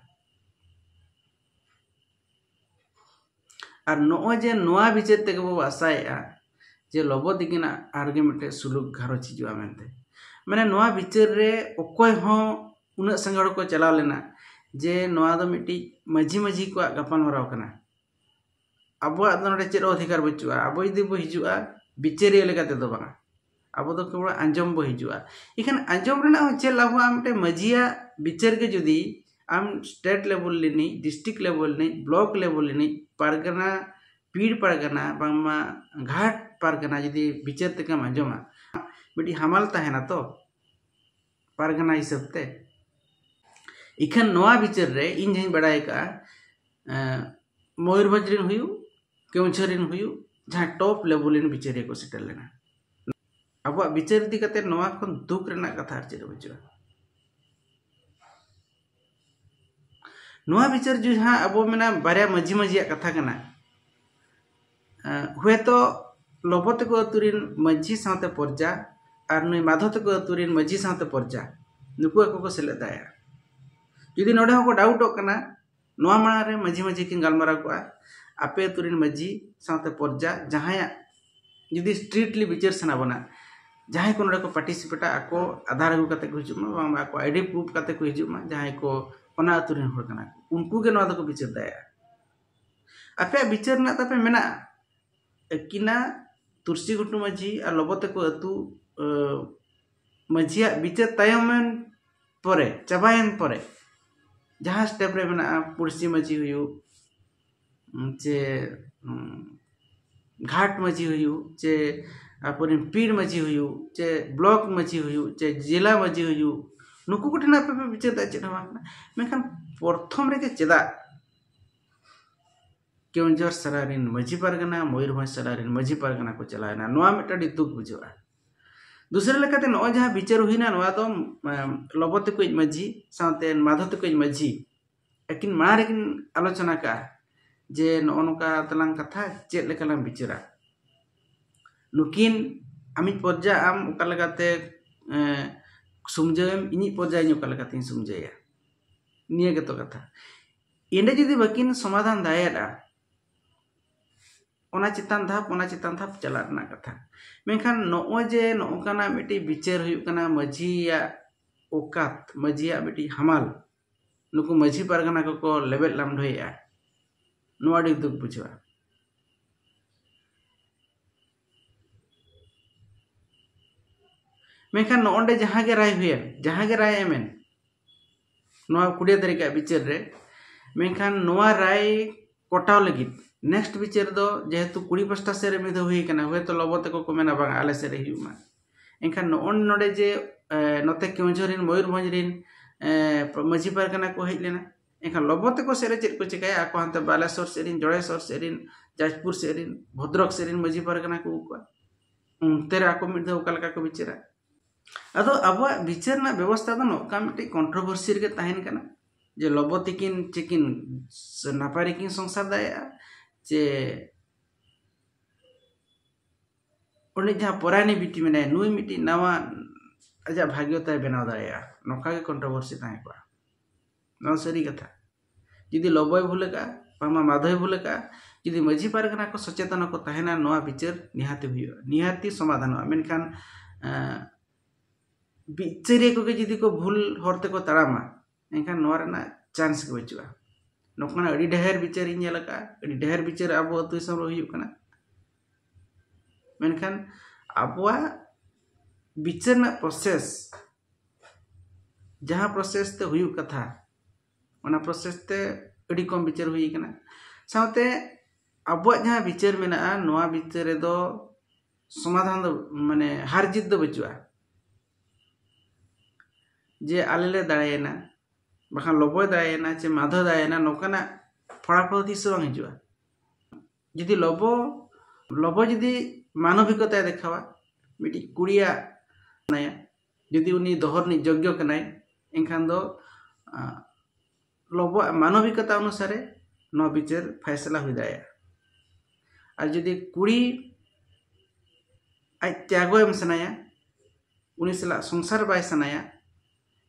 ᱟᱨ ᱱᱚᱜᱼᱚᱭ ᱡᱮ ᱱᱚᱣᱟ ᱵᱤᱪᱟᱹᱨ ᱛᱮᱜᱮ ᱵᱚ ᱟᱥᱟᱭᱮᱫᱼᱟ ᱡᱮ ᱞᱚᱵᱚ ᱛᱤᱠᱤᱱᱟᱜ ᱟᱨᱜᱮ ᱢᱤᱫᱴᱮᱡ ᱥᱩᱞᱩᱠ ᱜᱷᱟᱨᱚᱸᱡᱽ ᱦᱤᱡᱩᱜᱼᱟ ᱢᱮᱱᱛᱮ, ᱢᱟᱱᱮ ᱱᱚᱣᱟ ᱵᱤᱪᱟᱹᱨ ᱨᱮ ᱚᱠᱚᱭ ᱦᱚᱸ ᱩᱱᱟᱹᱜ ᱥᱟᱸᱜᱮ ᱦᱚᱲ ᱠᱚ ᱪᱟᱞᱟᱣ ᱞᱮᱱᱟ, ᱡᱮ ᱱᱚᱣᱟ ᱫᱚ ᱢᱤᱫᱴᱤᱡ ᱢᱟᱹᱡᱷᱤ ᱢᱟᱹᱡᱷᱤ ᱠᱚᱣᱟᱜ ᱜᱟᱯᱟᱞᱢᱟᱨᱟᱣ ᱠᱟᱱᱟ᱾ ᱟᱵᱚᱣᱟᱜ ᱫᱚ ᱱᱚᱰᱮ ᱪᱮᱫ ᱚᱫᱷᱤᱠᱟᱨ ᱵᱟᱹᱪᱩᱜᱼᱟ᱾ ᱟᱵᱚ ᱡᱩᱫᱤ ᱵᱚ ᱦᱤᱡᱩᱜᱼᱟ, ᱵᱤᱪᱟᱹᱨᱤᱭᱟᱹ ᱞᱮᱠᱟ ᱛᱮᱫᱚ ᱵᱟᱝᱟ, ᱟᱵᱚ ᱫᱚ ᱠᱮᱵᱚᱞ ᱟᱸᱡᱚᱢ ᱵᱚ ᱦᱤᱡᱩᱜᱼᱟ᱾ ᱤᱠᱷᱟᱹᱱ ᱟᱸᱡᱚᱢ ᱨᱮᱱᱟᱜ ᱦᱚᱸ ᱪᱮᱫ ᱞᱟᱵᱷᱚᱜᱼᱟ? ᱢᱤᱫᱴᱮᱱ ᱢᱟᱹᱡᱷᱤᱭᱟᱜ ᱵᱤᱪᱟᱹᱨ ᱜᱮ ᱡᱩᱫᱤ ᱟᱢ ᱥᱴᱮᱴ ᱞᱮᱵᱮᱞ ᱨᱤᱱᱤᱡ, ᱰᱤᱥᱴᱨᱤᱠᱴ ᱞᱮᱵᱮᱞ ᱨᱤᱱᱤᱡ, ᱵᱞᱚᱠ ᱞᱮᱵᱮᱞ ᱨᱤᱱᱤᱡ, ᱯᱟᱨᱜᱟᱱᱟ, ᱯᱤᱲ ᱯᱟᱨᱜᱟᱱᱟ, ᱵᱟᱝᱢᱟ ᱜᱷᱟᱴ ᱯᱟᱨᱜᱟᱱᱟ ᱡᱩᱫᱤ ᱵᱤᱪᱟᱹᱨ ᱛᱮᱠᱟᱢ ᱟᱸᱡᱚᱢᱟ, ᱢᱤᱫᱴᱤᱡ ᱦᱟᱢᱟᱞ ᱛᱟᱦᱮᱱᱟ ᱛᱚ ᱯᱟᱨᱜᱟᱱᱟ ᱦᱤᱥᱟᱹᱵ ᱛᱮ᱾ ᱤᱠᱷᱟᱹᱱ ᱱᱚᱣᱟ ᱵᱤᱪᱟᱹᱨ ᱨᱮ ᱤᱧ ᱡᱟᱦᱟᱸᱧ ᱵᱟᱲᱟᱭ ᱟᱠᱟᱫᱼᱟ, ᱮᱸ, ᱢᱚᱭᱩᱨᱵᱷᱚᱸᱡᱽ ᱨᱮᱱ ᱦᱩᱭᱩᱜ, ᱠᱮᱣᱚᱱᱡᱷᱚᱨ ᱨᱮᱱ ᱦᱩᱭᱩᱜ, ᱡᱟᱦᱟᱸ ᱴᱚᱯ ᱞᱮᱵᱮᱞ ᱨᱮᱱ ᱵᱤᱪᱟᱹᱨᱤᱭᱟᱹ ᱠᱚ ᱥᱮᱴᱮᱨ ᱞᱮᱱᱟ᱾ ᱟᱵᱚᱣᱟᱜ ᱵᱤᱪᱟᱹᱨ ᱤᱫᱤ ᱠᱟᱛᱮ ᱱᱚᱣᱟ ᱠᱷᱚᱱ ᱫᱩᱠ ᱨᱮᱱᱟᱜ ᱠᱟᱛᱷᱟ ᱟᱨ ᱪᱮᱫ ᱦᱚᱸ ᱵᱟᱹᱪᱩᱜᱼᱟ᱾ ᱱᱚᱣᱟ ᱵᱤᱪᱟᱹᱨ ᱡᱟᱦᱟᱸ ᱟᱵᱚ ᱢᱮᱱᱟ ᱵᱟᱨᱭᱟ ᱢᱟᱹᱡᱷᱤ ᱢᱟᱹᱡᱷᱤᱭᱟᱜ ᱠᱟᱛᱷᱟ ᱠᱟᱱᱟ᱾ ᱮᱸ, ᱦᱚᱭᱛᱚ ᱞᱚᱵᱚ ᱛᱮᱠᱚ ᱟᱹᱛᱩ ᱨᱮᱱ ᱢᱟᱹᱡᱷᱤ ᱥᱟᱶᱛᱮ ᱯᱚᱨᱡᱟ ᱟᱨ ᱱᱩᱭ ᱢᱟᱫᱷᱚ ᱛᱮᱠᱚ ᱟᱹᱛᱩ ᱨᱮᱱ ᱢᱟᱹᱡᱷᱤ ᱥᱟᱶᱛᱮ ᱯᱚᱨᱡᱟ, ᱱᱩᱠᱩ ᱟᱠᱚ ᱠᱚ ᱥᱮᱞᱮᱫ ᱫᱟᱲᱮᱭᱟᱜᱼᱟ᱾ ᱡᱩᱫᱤ ᱱᱚᱰᱮ ᱦᱚᱸᱠᱚ ᱰᱟᱣᱩᱴᱚᱜ ᱠᱟᱱᱟ, ᱱᱚᱣᱟ ᱢᱟᱲᱟᱝ ᱨᱮ ᱢᱟᱹᱡᱷᱤ ᱢᱟᱹᱡᱷᱤ ᱠᱤᱱ ᱜᱟᱞᱢᱟᱨᱟᱣ ᱠᱚᱜᱼᱟ, ᱟᱯᱮ ᱟᱹᱛᱩ ᱨᱮᱱ ᱢᱟᱹᱡᱷᱤ ᱥᱟᱶᱛᱮ ᱯᱚᱨᱡᱟ ᱡᱟᱦᱟᱸᱭᱟᱜ ᱡᱩᱫᱤ ᱥᱴᱨᱤᱠᱴᱞᱤ ᱵᱤᱪᱟᱹᱨ ᱥᱟᱱᱟ ᱵᱚᱱᱟ, ᱡᱟᱦᱟᱸᱭ ᱠᱚ ᱱᱚᱰᱮ ᱠᱚ ᱯᱟᱨᱴᱤᱥᱤᱯᱮᱴᱟ, ᱟᱠᱚ ᱟᱫᱷᱟᱨ ᱟᱹᱜᱩ ᱠᱟᱛᱮ ᱠᱚ ᱦᱤᱡᱩᱜ ᱢᱟ, ᱵᱟᱝ ᱟᱠᱚ ᱟᱭᱰᱤ ᱯᱨᱩᱯᱷ ᱠᱟᱛᱮ ᱠᱚ ᱦᱤᱡᱩᱜ ᱢᱟ, ᱡᱟᱦᱟᱸᱭ ᱠᱚ ᱚᱱᱟ ᱟᱹᱛᱩ ᱨᱮᱱ ᱦᱚᱲ ᱠᱟᱱᱟ ᱠᱚ, ᱩᱱᱠᱩ ᱜᱮ ᱱᱚᱣᱟ ᱫᱚᱠᱚ ᱵᱤᱪᱟᱹᱨ ᱫᱟᱲᱮᱭᱟᱜᱼᱟ᱾ ᱟᱯᱮᱭᱟᱜ ᱵᱤᱪᱟᱹᱨ ᱨᱮᱱᱟᱜ ᱛᱟᱯᱮ ᱢᱮᱱᱟᱜᱼᱟ, ᱟᱹᱠᱤᱱᱟᱜ ᱛᱩᱨᱥᱤ ᱜᱷᱩᱴᱩ ᱢᱟᱹᱡᱷᱤ ᱟᱨ ᱞᱚᱵᱚ ᱛᱮᱠᱚ ᱟᱹᱛᱩ, ᱟᱹ, ᱢᱟᱹᱡᱷᱤᱭᱟᱜ ᱵᱤᱪᱟᱹᱨ ᱛᱟᱭᱚᱢᱮᱱ ᱯᱚᱨᱮ, ᱪᱟᱵᱟᱭᱮᱱ ᱯᱚᱨᱮ, ᱡᱟᱦᱟᱸ ᱥᱴᱮᱯ ᱨᱮ ᱢᱮᱱᱟᱜᱼᱟ, ᱯᱩᱲᱥᱤ ᱢᱟᱹᱡᱷᱤ ᱦᱩᱭᱩᱜ, ᱩᱸ, ᱪᱮ, ᱩᱸ, ᱜᱷᱟᱴ ᱢᱟᱹᱡᱷᱤ ᱦᱩᱭᱩᱜ, ᱪᱮ ᱟᱵᱚᱨᱮᱱ ᱯᱤᱲ ᱢᱟᱹᱡᱷᱤ ᱦᱩᱭᱩᱜ, ᱪᱮ ᱵᱞᱚᱠ ᱢᱟᱹᱡᱷᱤ ᱦᱩᱭᱩᱜ, ᱪᱮ ᱡᱮᱞᱟ ᱢᱟᱹᱡᱷᱤ ᱦᱩᱭᱩᱜ, ᱱᱩᱠᱩ ᱠᱚᱴᱷᱮᱱ ᱟᱯᱮ ᱯᱮ ᱵᱤᱪᱟᱹᱨ ᱫᱟ, ᱪᱮᱫ ᱦᱚᱸ ᱵᱟᱝ ᱠᱟᱱᱟ᱾ ᱢᱮᱱᱠᱷᱟᱱ ᱯᱨᱚᱛᱷᱚᱢ ᱨᱮᱜᱮ ᱪᱮᱫᱟᱜ ᱠᱮᱣᱚᱱᱡᱷᱚᱨ ᱥᱟᱨᱟ ᱨᱮᱱ ᱢᱟᱹᱡᱷᱤ ᱯᱟᱨᱜᱟᱱᱟ, ᱢᱚᱭᱩᱨᱵᱷᱚᱸᱡᱽ ᱥᱟᱨᱟ ᱨᱮᱱ ᱢᱟᱹᱡᱷᱤ ᱯᱟᱨᱜᱟᱱᱟ ᱠᱚ ᱪᱟᱞᱟᱣᱮᱱᱟ? ᱱᱚᱣᱟ ᱢᱤᱫᱴᱟᱝ ᱟᱹᱰᱤ ᱫᱩᱠ ᱵᱩᱡᱷᱟᱹᱜᱼᱟ᱾ ᱫᱩᱥᱨᱟ ᱞᱮᱠᱟᱛᱮ ᱱᱚᱜᱼᱚᱭ ᱡᱟᱦᱟᱸ ᱵᱤᱪᱟᱹᱨ ᱦᱩᱭᱱᱟ, ᱱᱚᱣᱟ ᱫᱚ, ᱮᱢ, ᱞᱚᱵᱚ ᱛᱮᱠᱚᱭᱤᱡ ᱢᱟᱹᱡᱷᱤ ᱥᱟᱶᱛᱮ ᱢᱟᱫᱷᱚ ᱛᱮᱠᱚᱭᱤᱡ ᱢᱟᱹᱡᱷᱤ ᱟᱹᱠᱤᱱ ᱢᱟᱲᱟᱝ ᱨᱮᱠᱤᱱ ᱟᱞᱳᱪᱚᱱᱟ ᱠᱟᱜᱼᱟ ᱡᱮ ᱱᱚᱜᱼᱚ ᱱᱚᱝᱠᱟ ᱛᱟᱞᱟᱝ ᱠᱟᱛᱷᱟ, ᱪᱮᱫ ᱞᱮᱠᱟ ᱞᱟᱝ ᱵᱤᱪᱟᱹᱨᱟ? ᱱᱩᱠᱤᱱ ᱟᱢᱤᱡ ᱯᱚᱨᱡᱟ ᱟᱢ ᱚᱠᱟ ᱞᱮᱠᱟᱛᱮ, ᱮᱸ, ᱥᱩᱢᱡᱟᱹᱣᱮᱢ, ᱤᱧᱤᱡ ᱯᱚᱨᱡᱟ ᱤᱧ ᱚᱠᱟ ᱞᱮᱠᱟᱛᱤᱧ ᱥᱩᱢᱡᱟᱹᱭᱟ? ᱱᱤᱭᱟᱹ ᱜᱮᱛᱚ ᱠᱟᱛᱷᱟ᱾ ᱮᱸᱰᱮ ᱡᱩᱫᱤ ᱵᱟᱹᱠᱤᱱ ᱥᱚᱢᱟᱫᱷᱟᱱ ᱫᱟᱲᱮᱭᱟᱫᱼᱟ, ᱚᱱᱟ ᱪᱮᱛᱟᱱ ᱫᱷᱟᱯ, ᱚᱱᱟ ᱪᱮᱛᱟᱱ ᱫᱷᱟᱯ ᱪᱟᱞᱟᱜ ᱨᱮᱱᱟᱜ ᱠᱟᱛᱷᱟ᱾ ᱢᱮᱱᱠᱷᱟᱱ ᱱᱚᱜᱼᱚᱭ ᱡᱮ ᱱᱚᱝᱠᱟᱱᱟᱜ ᱢᱤᱫᱴᱤᱡ ᱵᱤᱪᱟᱹᱨ ᱦᱩᱭᱩᱜ ᱠᱟᱱᱟ, ᱢᱟᱹᱡᱷᱤᱭᱟᱜ ᱚᱠᱟᱛ, ᱢᱟᱹᱡᱷᱤᱭᱟᱜ ᱢᱤᱫᱴᱤᱡ ᱦᱟᱢᱟᱞ, ᱱᱩᱠᱩ ᱢᱟᱹᱡᱷᱤ ᱯᱟᱨᱜᱟᱱᱟ ᱠᱚᱠᱚ ᱞᱮᱵᱮᱫ ᱞᱟᱢᱰᱷᱚᱭᱮᱫᱼᱟ᱾ ᱱᱚᱣᱟ ᱟᱹᱰᱤ ᱫᱩᱠ ᱵᱩᱡᱷᱟᱹᱜᱼᱟ᱾ ᱢᱮᱱᱠᱷᱟᱱ ᱱᱚᱜᱼᱚᱸᱰᱮ ᱡᱟᱦᱟᱸ ᱜᱮ ᱨᱟᱭ ᱦᱩᱭᱮᱱ, ᱡᱟᱦᱟᱸ ᱜᱮ ᱨᱟᱭ ᱮᱢᱮᱱ, ᱱᱚᱣᱟ ᱠᱩᱲᱤᱭᱟᱹ ᱛᱟᱹᱨᱤᱠᱷᱟᱜ ᱵᱤᱪᱟᱹᱨ ᱨᱮ, ᱢᱮᱱᱠᱷᱟᱱ ᱱᱚᱣᱟ ᱨᱟᱭ ᱠᱚᱴᱟᱣ ᱞᱟᱹᱜᱤᱫ ᱱᱮᱠᱥᱴ ᱵᱤᱪᱟᱹᱨ ᱫᱚ ᱡᱮᱦᱮᱛᱩ ᱠᱩᱲᱤ ᱯᱟᱥᱴᱟ ᱥᱮᱫ ᱨᱮ ᱢᱤᱫ ᱫᱷᱟᱣ ᱦᱩᱭ ᱠᱟᱱᱟ, ᱦᱚᱭᱛᱳ ᱞᱚᱵᱚ ᱛᱮᱠᱚ ᱠᱚ ᱢᱮᱱᱟ ᱵᱟᱝ ᱟᱞᱮ ᱥᱮᱫ ᱨᱮ ᱦᱩᱭᱩᱜ ᱢᱟ᱾ ᱮᱱᱠᱷᱟᱱ ᱱᱚᱜᱼᱚᱭ ᱱᱚᱰᱮ ᱡᱮ ᱮ, ᱱᱚᱛᱮ ᱠᱮᱣᱚᱱᱡᱷᱚᱨ ᱨᱮᱱ, ᱢᱚᱭᱩᱨᱵᱷᱚᱸᱡᱽ ᱨᱮᱱ ᱮ, ᱢᱟᱹᱡᱷᱤ ᱯᱟᱨᱜᱟᱱᱟ ᱠᱚ ᱦᱮᱡ ᱞᱮᱱᱟ, ᱮᱱᱠᱷᱟᱱ ᱞᱚᱵᱚ ᱛᱮᱠᱚ ᱥᱮᱫ ᱨᱮ ᱪᱮᱫ ᱠᱚ ᱪᱤᱠᱟᱹᱭᱟ? ᱟᱠᱚ ᱦᱟᱱᱛᱮ ᱵᱟᱞᱮᱥᱚᱨ ᱥᱮᱫ ᱨᱮᱱ, ᱡᱚᱲᱮᱥᱚᱨ ᱥᱮᱫ ᱨᱮᱱ, ᱡᱟᱡᱽᱯᱩᱨ ᱥᱮᱫ ᱨᱮᱱ, ᱵᱷᱚᱫᱨᱚᱠ ᱥᱮᱫ ᱨᱮᱱ ᱢᱟᱹᱡᱷᱤ ᱯᱟᱨᱜᱟᱱᱟ ᱠᱚ ᱟᱹᱜᱩ ᱠᱚᱣᱟ᱾ ᱚᱱᱛᱮ ᱨᱮ ᱟᱠᱚ ᱢᱤᱫ ᱫᱷᱟᱣ ᱚᱠᱟ ᱞᱮᱠᱟ ᱠᱚ ᱵᱤᱪᱟᱹᱨᱟ? ᱟᱫᱚ ᱟᱵᱚᱣᱟᱜ ᱵᱤᱪᱟᱹᱨ ᱨᱮᱱᱟᱜ ᱵᱮᱵᱚᱥᱛᱷᱟ ᱫᱚ ᱱᱚᱝᱠᱟ ᱢᱤᱫᱴᱮᱡ ᱠᱚᱱᱴᱨᱳᱵᱷᱟᱨᱥᱤ ᱨᱮᱜᱮ ᱛᱟᱦᱮᱱ ᱠᱟᱱᱟ ᱡᱮ ᱞᱚᱵᱚ ᱛᱤᱠᱤᱱ ᱪᱮᱠᱤᱱ ᱱᱟᱯᱟᱭ ᱨᱮᱠᱤᱱ ᱥᱚᱝᱥᱟᱨ ᱫᱟᱲᱮᱭᱟᱜᱼᱟ ᱪᱮ ᱩᱱᱤ ᱡᱟᱦᱟᱸ ᱯᱚᱨᱟᱭᱱᱤ ᱵᱤᱴᱤ ᱢᱮᱱᱟᱭᱟ, ᱱᱩᱭ ᱢᱤᱫᱴᱤᱡ ᱱᱟᱣᱟ ᱟᱡᱟᱜ ᱵᱷᱟᱜᱽᱭᱚᱛᱟᱭ ᱵᱮᱱᱟᱣ ᱫᱟᱲᱮᱭᱟᱜᱼᱟ, ᱱᱚᱝᱠᱟ ᱜᱮ ᱠᱚᱱᱴᱨᱳᱵᱷᱟᱨᱥᱤ ᱛᱟᱦᱮᱸ ᱠᱚᱜᱼᱟ᱾ ᱱᱚᱣᱟ ᱥᱟᱹᱨᱤ ᱠᱟᱛᱷᱟ᱾ ᱡᱩᱫᱤ ᱞᱚᱵᱚᱭ ᱵᱷᱩᱞ ᱟᱠᱟᱫᱼᱟ, ᱵᱟᱝᱢᱟ ᱢᱟᱫᱷᱚᱭ ᱵᱷᱩᱞ ᱟᱠᱟᱫᱼᱟ, ᱡᱩᱫᱤ ᱢᱟᱹᱡᱷᱤ ᱯᱟᱨᱜᱟᱱᱟ ᱠᱚ ᱥᱚᱪᱮᱛᱚᱱ ᱠᱚ ᱛᱟᱦᱮᱱᱟ, ᱱᱚᱣᱟ ᱵᱤᱪᱟᱹᱨ ᱱᱤᱦᱟᱹᱛᱤ ᱦᱩᱭᱩᱜᱼᱟ, ᱱᱤᱦᱟᱹᱛᱤ ᱥᱚᱢᱟᱫᱷᱟᱱᱚᱜᱼᱟ᱾ ᱢᱮᱱᱠᱷᱟᱱ ᱮᱸ, ᱵᱤᱪᱟᱹᱨᱤᱭᱟᱹ ᱠᱚᱜᱮ ᱡᱩᱫᱤ ᱠᱚ ᱵᱷᱩᱞ ᱦᱚᱨ ᱛᱮᱠᱚ ᱛᱟᱲᱟᱢᱟ, ᱮᱱᱠᱷᱟᱱ ᱱᱚᱣᱟ ᱨᱮᱱᱟᱜ ᱪᱟᱱᱥ ᱜᱮ ᱵᱟᱹᱪᱩᱜᱼᱟ᱾ ᱱᱚᱝᱠᱟᱱᱟᱜ ᱟᱹᱰᱤ ᱰᱷᱮᱨ ᱵᱤᱪᱟᱹᱨ ᱤᱧ ᱧᱮᱞ ᱟᱠᱟᱫᱼᱟ, ᱟᱹᱰᱤ ᱰᱷᱮᱨ ᱵᱤᱪᱟᱹᱨ ᱟᱵᱚ ᱟᱹᱛᱩ ᱫᱤᱥᱚᱢ ᱨᱮ ᱦᱩᱭᱩᱜ ᱠᱟᱱᱟ᱾ ᱢᱮᱱᱠᱷᱟᱱ ᱟᱵᱚᱣᱟᱜ ᱵᱤᱪᱟᱹᱨ ᱨᱮᱱᱟᱜ ᱯᱨᱚᱥᱮᱥ, ᱡᱟᱦᱟᱸ ᱯᱨᱚᱥᱮᱥ ᱛᱮ ᱦᱩᱭᱩᱜ ᱠᱟᱛᱷᱟ, ᱚᱱᱟ ᱯᱨᱚᱥᱮᱥ ᱛᱮ ᱟᱹᱰᱤ ᱠᱚᱢ ᱵᱤᱪᱟᱹᱨ ᱦᱩᱭ ᱠᱟᱱᱟ᱾ ᱥᱟᱶᱛᱮ ᱟᱵᱚᱣᱟᱜ ᱡᱟᱦᱟᱸ ᱵᱤᱪᱟᱹᱨ ᱢᱮᱱᱟᱜᱼᱟ, ᱱᱚᱣᱟ ᱵᱤᱪᱟᱹᱨ ᱨᱮᱫᱚ ᱥᱚᱢᱟᱫᱷᱟᱱ ᱫᱚ, ᱢᱟᱱᱮ, ᱦᱟᱨ ᱡᱤᱛ ᱫᱚ ᱵᱟᱹᱪᱩᱜᱼᱟ᱾ ᱡᱮ ᱟᱞᱮ ᱞᱮ ᱫᱟᱲᱮᱭᱮᱱᱟ, ᱵᱟᱠᱷᱟᱱ ᱞᱚᱵᱚᱭ ᱫᱟᱲᱮᱭᱮᱱᱟ, ᱪᱮ ᱢᱟᱫᱷᱚ ᱫᱟᱲᱮᱭᱮᱱᱟ, ᱱᱚᱝᱠᱟᱱᱟᱜ ᱯᱷᱚᱲᱟᱯᱷᱚᱲ ᱛᱤᱥ ᱦᱚᱸ ᱵᱟᱝ ᱦᱤᱡᱩᱜᱼᱟ᱾ ᱡᱩᱫᱤ ᱞᱚᱵᱚ, ᱞᱚᱵᱚ ᱡᱩᱫᱤ ᱢᱟᱱᱚᱵᱤᱠᱚᱛᱟᱭ ᱫᱮᱠᱷᱟᱣᱟ, ᱢᱤᱫᱴᱤᱡ ᱠᱩᱲᱤᱭᱟᱜ ᱢᱮᱱᱟᱭᱟ, ᱡᱩᱫᱤ ᱩᱱᱤ ᱫᱚᱦᱚ ᱨᱤᱱᱤᱡ ᱡᱳᱜᱽᱭᱚ ᱠᱟᱱᱟᱭ, ᱮᱱᱠᱷᱟᱱ ᱫᱚ, ᱟᱸ, ᱞᱚᱵᱚᱣᱟᱜ ᱢᱟᱱᱚᱵᱤᱠᱚᱛᱟ ᱚᱱᱩᱥᱟᱨᱮ ᱱᱚᱣᱟ ᱵᱤᱪᱟᱹᱨ ᱯᱷᱟᱭᱥᱟᱞᱟ ᱦᱩᱭ ᱫᱟᱲᱮᱭᱟᱜᱼᱟ᱾ ᱟᱨ ᱡᱩᱫᱤ ᱠᱩᱲᱤ ᱟᱡ ᱛᱮ ᱟᱜᱚ ᱮᱢ ᱥᱟᱱᱟᱭᱟ, ᱩᱱᱤ ᱥᱟᱞᱟᱜ ᱥᱚᱝᱥᱟᱨ ᱵᱟᱭ ᱥᱟᱱᱟᱭᱟ,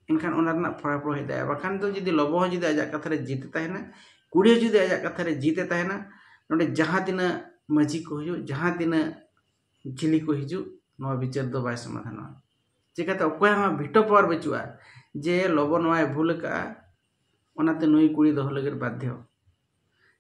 ᱮᱱᱠᱷᱟᱱ ᱚᱱᱟ ᱨᱮᱱᱟᱜ ᱯᱷᱚᱲᱟᱯᱷᱚᱲ ᱦᱮᱡ ᱫᱟᱲᱮᱭᱟᱜᱼᱟ᱾ ᱵᱟᱠᱷᱟᱱ ᱫᱚ ᱡᱩᱫᱤ ᱞᱚᱵᱚ ᱦᱚᱸ ᱡᱩᱫᱤ ᱟᱡᱟᱜ ᱠᱟᱛᱷᱟ ᱨᱮ ᱡᱤᱛ ᱮ ᱛᱟᱦᱮᱱᱟ, ᱠᱩᱲᱤ ᱦᱚᱸ ᱡᱩᱫᱤ ᱟᱡᱟᱜ ᱠᱟᱛᱷᱟ ᱨᱮ ᱡᱤᱛ ᱮ ᱛᱟᱦᱮᱱᱟ, ᱱᱚᱰᱮ ᱡᱟᱦᱟᱸ ᱛᱤᱱᱟᱹᱜ ᱢᱟᱹᱡᱷᱤ ᱠᱚ ᱦᱤᱡᱩᱜ, ᱡᱟᱦᱟᱸ ᱛᱤᱱᱟᱹᱜ ᱪᱤᱞᱤ ᱠᱚ ᱦᱤᱡᱩᱜ, ᱱᱚᱣᱟ ᱵᱤᱪᱟᱹᱨ ᱫᱚ ᱵᱟᱭ ᱥᱚᱢᱟᱫᱷᱟᱱᱚᱜᱼᱟ᱾ ᱪᱤᱠᱟᱹᱛᱮ? ᱚᱠᱚᱭᱟᱜ ᱦᱚᱸ ᱵᱷᱤᱴᱳ ᱯᱟᱣᱟᱨ ᱵᱟᱹᱪᱩᱜᱼᱟ ᱡᱮ ᱞᱚᱵᱚ ᱱᱚᱣᱟᱭ ᱵᱷᱩᱞ ᱟᱠᱟᱫᱼᱟ, ᱚᱱᱟᱛᱮ ᱱᱩᱭ ᱠᱩᱲᱤ ᱫᱚᱦᱚ ᱞᱟᱹᱜᱤᱫ ᱵᱟᱫᱽᱫᱷᱚ᱾